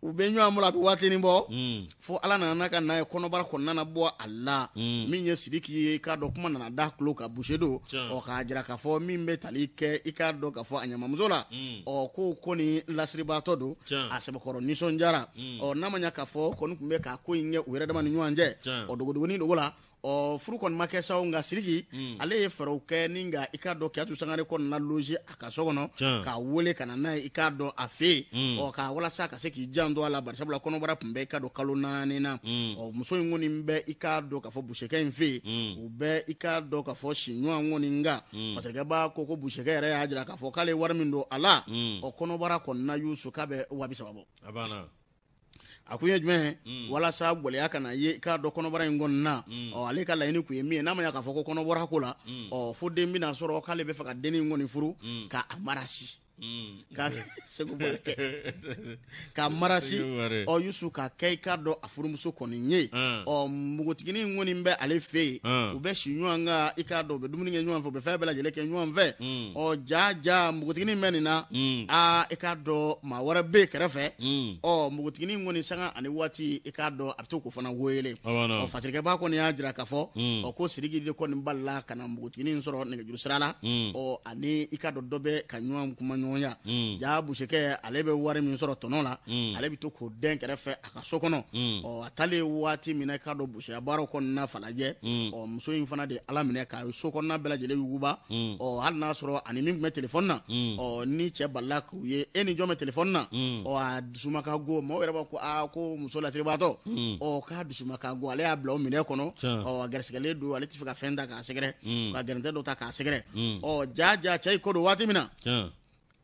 u bɛ ɲɔgɔn bolo a bɛ waatinin bɔ, fo Ala nana n'a ka na ye, kɔnɔbara kɔni nana bɔ a la. Min ye Sidiki ye, k'a dɔn kuma nana da tulo kan, Buse don. Ɔ, k'a jira k'a fɔ min bɛ tali kɛ i k'a dɔn k'a fɔ a ɲamamuso la, ɔ, ko kɔni lasiribaatɔ don. A sɛbɛkɔrɔ nisɔndiyara. Ɔ, n'a ma ɲɛ k'a fɔ kɔni tun bɛ k'a ko in kɛ u yɛrɛ dama ni ɲɔgɔn cɛ. Ɔ, dogodogonin dogo la, ɔ, furu kɔni ma kɛ sa, nka Sidiki, ale ye fɛɛrɛw kɛ ni nka i k'a dɔn Kiyatu Sangare kɔni na loger a ka so kɔnɔ, k'a wele ka na n'a ye i k'a dɔn a fɛ yen, ɔ, k'a walasa ka se k'i janto a la, barisabula kɔnɔbara tun bɛ i k'a dɔn kalo 4 na. Ɔ, muso in kɔni bɛ i k'a dɔn k'a fɔ Busekɛ in fɛ yen, u bɛ i k'a dɔn k'a fɔ si ɲɔgɔn kɔni, nka fasarikɛba ko ko Busekɛ yɛrɛ y'a jira k'a fɔ k'ale ye wari min don a la, ɔ, kɔnɔbara kɔni na, Yusu, k'a bɛ 30 000 bɔ.
A banna.
A kun ye jumɛn ye? Walasa gɛlɛya kana ye i k'a dɔn kɔnɔbara in kɔni na. Ɔ, ale ka laɲini kun ye min ye, n'a ma ɲɛ k'a fɔ ko kɔnɔbara ko la, ɔ, fo den bɛna sɔrɔ, k'ale bɛ fɛ ka dennin in kɔni furu k'a marasi, k'a Segu kɛ k'a marasi. Ɔ, Yusu, k'a kɛ i k'a dɔn a furumuso kɔni ye. Ɔ, npogotiginin in kɔni bɛ ale fɛ yen, u bɛ si ɲɔgɔn kan, i k'a dɔn u bɛ dumuni kɛ ɲɔgɔn fɛ, u bɛ fɛn bɛɛ lajɛlen kɛ ɲɔgɔn fɛ. Ɔ, ja ja, npogotiginin bɛ nin na, aa, i k'a dɔn maa wɛrɛ bɛ yen kɛrɛfɛ. Ɔ, npogotiginin kɔni, sanga ani waati, i k'a dɔn a bɛ to k'o fana wele. Ɔ, fasirikɛba kɔni y'a jira k'a fɔ, ɔ, ko Sidiki de kɔni balila ka na npogotiginin sɔrɔ nɛgɛjuru sira la. Ɔ, ani i k'a dɔn dɔ bɛ ka ɲɔgɔn kuma ɲɔgɔnya. Ja, Busekɛ, ale bɛ wari min sɔrɔ tɔnɔ la, ale bɛ to k'o dɛn kɛrɛfɛ a ka so kɔnɔ. Ɔ, a taalen waati min na i k'a dɔn buseya baaraw kɔnɔna Falajɛ, ɔ, muso in fana de Ala minɛ ka so kɔnɔna bɛɛ lajɛlen yuguba. Ɔ, hali n'a sɔrɔ ani min tun bɛ telefɔni na, ɔ, ni cɛ balila k'u ye e ni jɔn bɛ telefɔni na, ɔ, a dusuma ka go, maaw yɛrɛ b'a ko aa, ko muso lasiribaatɔ. Ɔ, k'a dusuma ka go, ale y'a bila o minɛ kɔnɔ. Ɔ, a gɛrɛsɛgɛlen don, ale tɛ fɛ ka fɛn ta k'a sɛgɛrɛ, ka gɛrɛntɛ dɔ ta k'a sɛgɛrɛ. Ɔ, ja ja, cɛ y'i ko don waati min na,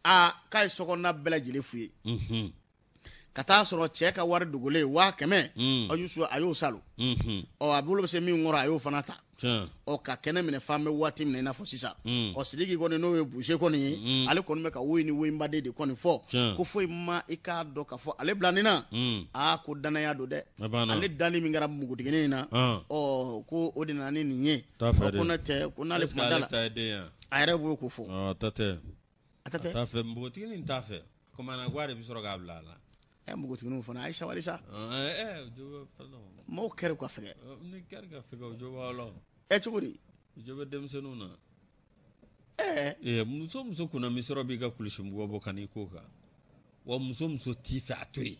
aa, k'a ye sokɔnɔna bɛɛ lajɛlen f'u ye, ka taa sɔrɔ cɛ ka wari dogolen 100 000, ɔ, Yusu, a y'o salo. Ɔ, a bolo bɛ se min kɔrɔ, a y'o fana ta. Ɔ, ka kɛnɛ minɛ fan bɛ waati min na i n'a fɔ sisan. Ɔ, Sidiki kɔni, n'o ye Buse kɔni ye, ale kɔni bɛ ka woyi ni woyinbaden de kɔni fɔ, ko foyi ma i k'a dɔn k'a fɔ ale bila nin na. Aa, ko danaya don dɛ, ale dali min kɛra npogotiginin in na, ɔ, ko o de nana ni nin ye. Ko ne tɛ ko n'ale kuma da la, a yɛrɛ b'o ko fɔ.
A t'a fɛ, npogotiginin t'a fɛ, kamanagan de bɛ sɔrɔ k'a bila a la.
Ɛ, npogotigininw fana, a ye sabali sa. Maaw kɛra ka fɛgɛ.
Ni kɛra ka fɛgɛ, o jo b'aw la.
Ɛ, cogo di?
O jo bɛ denmisɛnninw na. Ɛɛ, muso kunna misɔrɔ b'i ka kulusi mugan bɔ ka n'i ko kan, wa muso t'i fɛ, a to yen.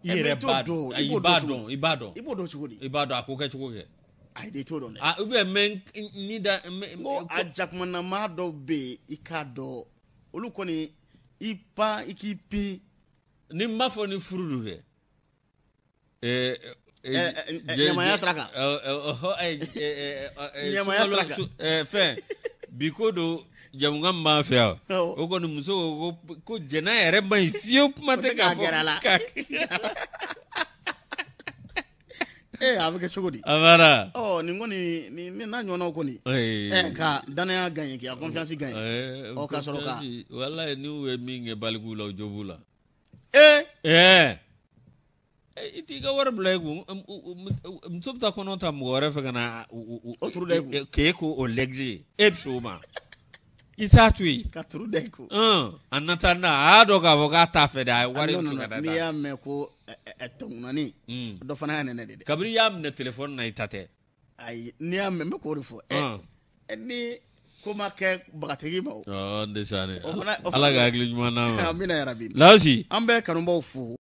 I yɛrɛ b'a dɔn, i b'a dɔn, i b'a dɔn.
I b'o dɔn cogo di?
I b'a dɔn a ko kɛcogo kɛ.
Ayi, de t'o dɔn dɛ.
Ah, ou bien mɛ ni da.
N ko a jakumanamaa dɔw bɛ yen, i k'a dɔn olu kɔni, i pan i k'i pin.
Ni n b'a fɔ ni furu don dɛ.
Ɲamaya sira kan. Ɲamaya sira kan.
Fɛn bi ko don, jamukan min b'an fɛ yan, o kɔni, muso ko jɛnɛya yɛrɛ man ɲi fiyewu, kuma tɛ k'a fɔ.
Gɛrɛ a la. Ee, a bɛ kɛ cogo di?
A banna.
Ɔ, nin kɔni, nin n'a ɲɔgɔnnaw kɔni, ɛ, ka danaya gagner, k'i ka confiance gagner, ɔ, ka sɔrɔ ka.
Walayi, n'u ye min kɛ balikuw la, o jo b'u la.
Ee.
Ɛɛ, i t'i ka wari bila i kun, muso bɛ taa kɔnɔ ta mɔgɔ wɛrɛ fɛ ka na
o turu da i kun
k'e ko o lɛgise, e bɛ se o ma? I t'a to yen
ka turu da i kun.
En attendant a y'a dɔn k'a fɔ k'a t'a fɛ dɛ, a ye wari in to ka taa.
N'i y'a mɛn ko tɔnkunanin, dɔ fana y'a nɛnɛ de dɛ.
Kabini i y'a minɛ téléphone na i ta tɛ.
Ayi, n'i y'a mɛn, n bɛ k'o de fɔ. Ni ko ma kɛ bagatigi ma o.
Ɔ n tɛ sa dɛ. Ala ka hakili ɲuman d'an ma.
Amina yarabi.
Lasi.
An bɛ kanubaw fo.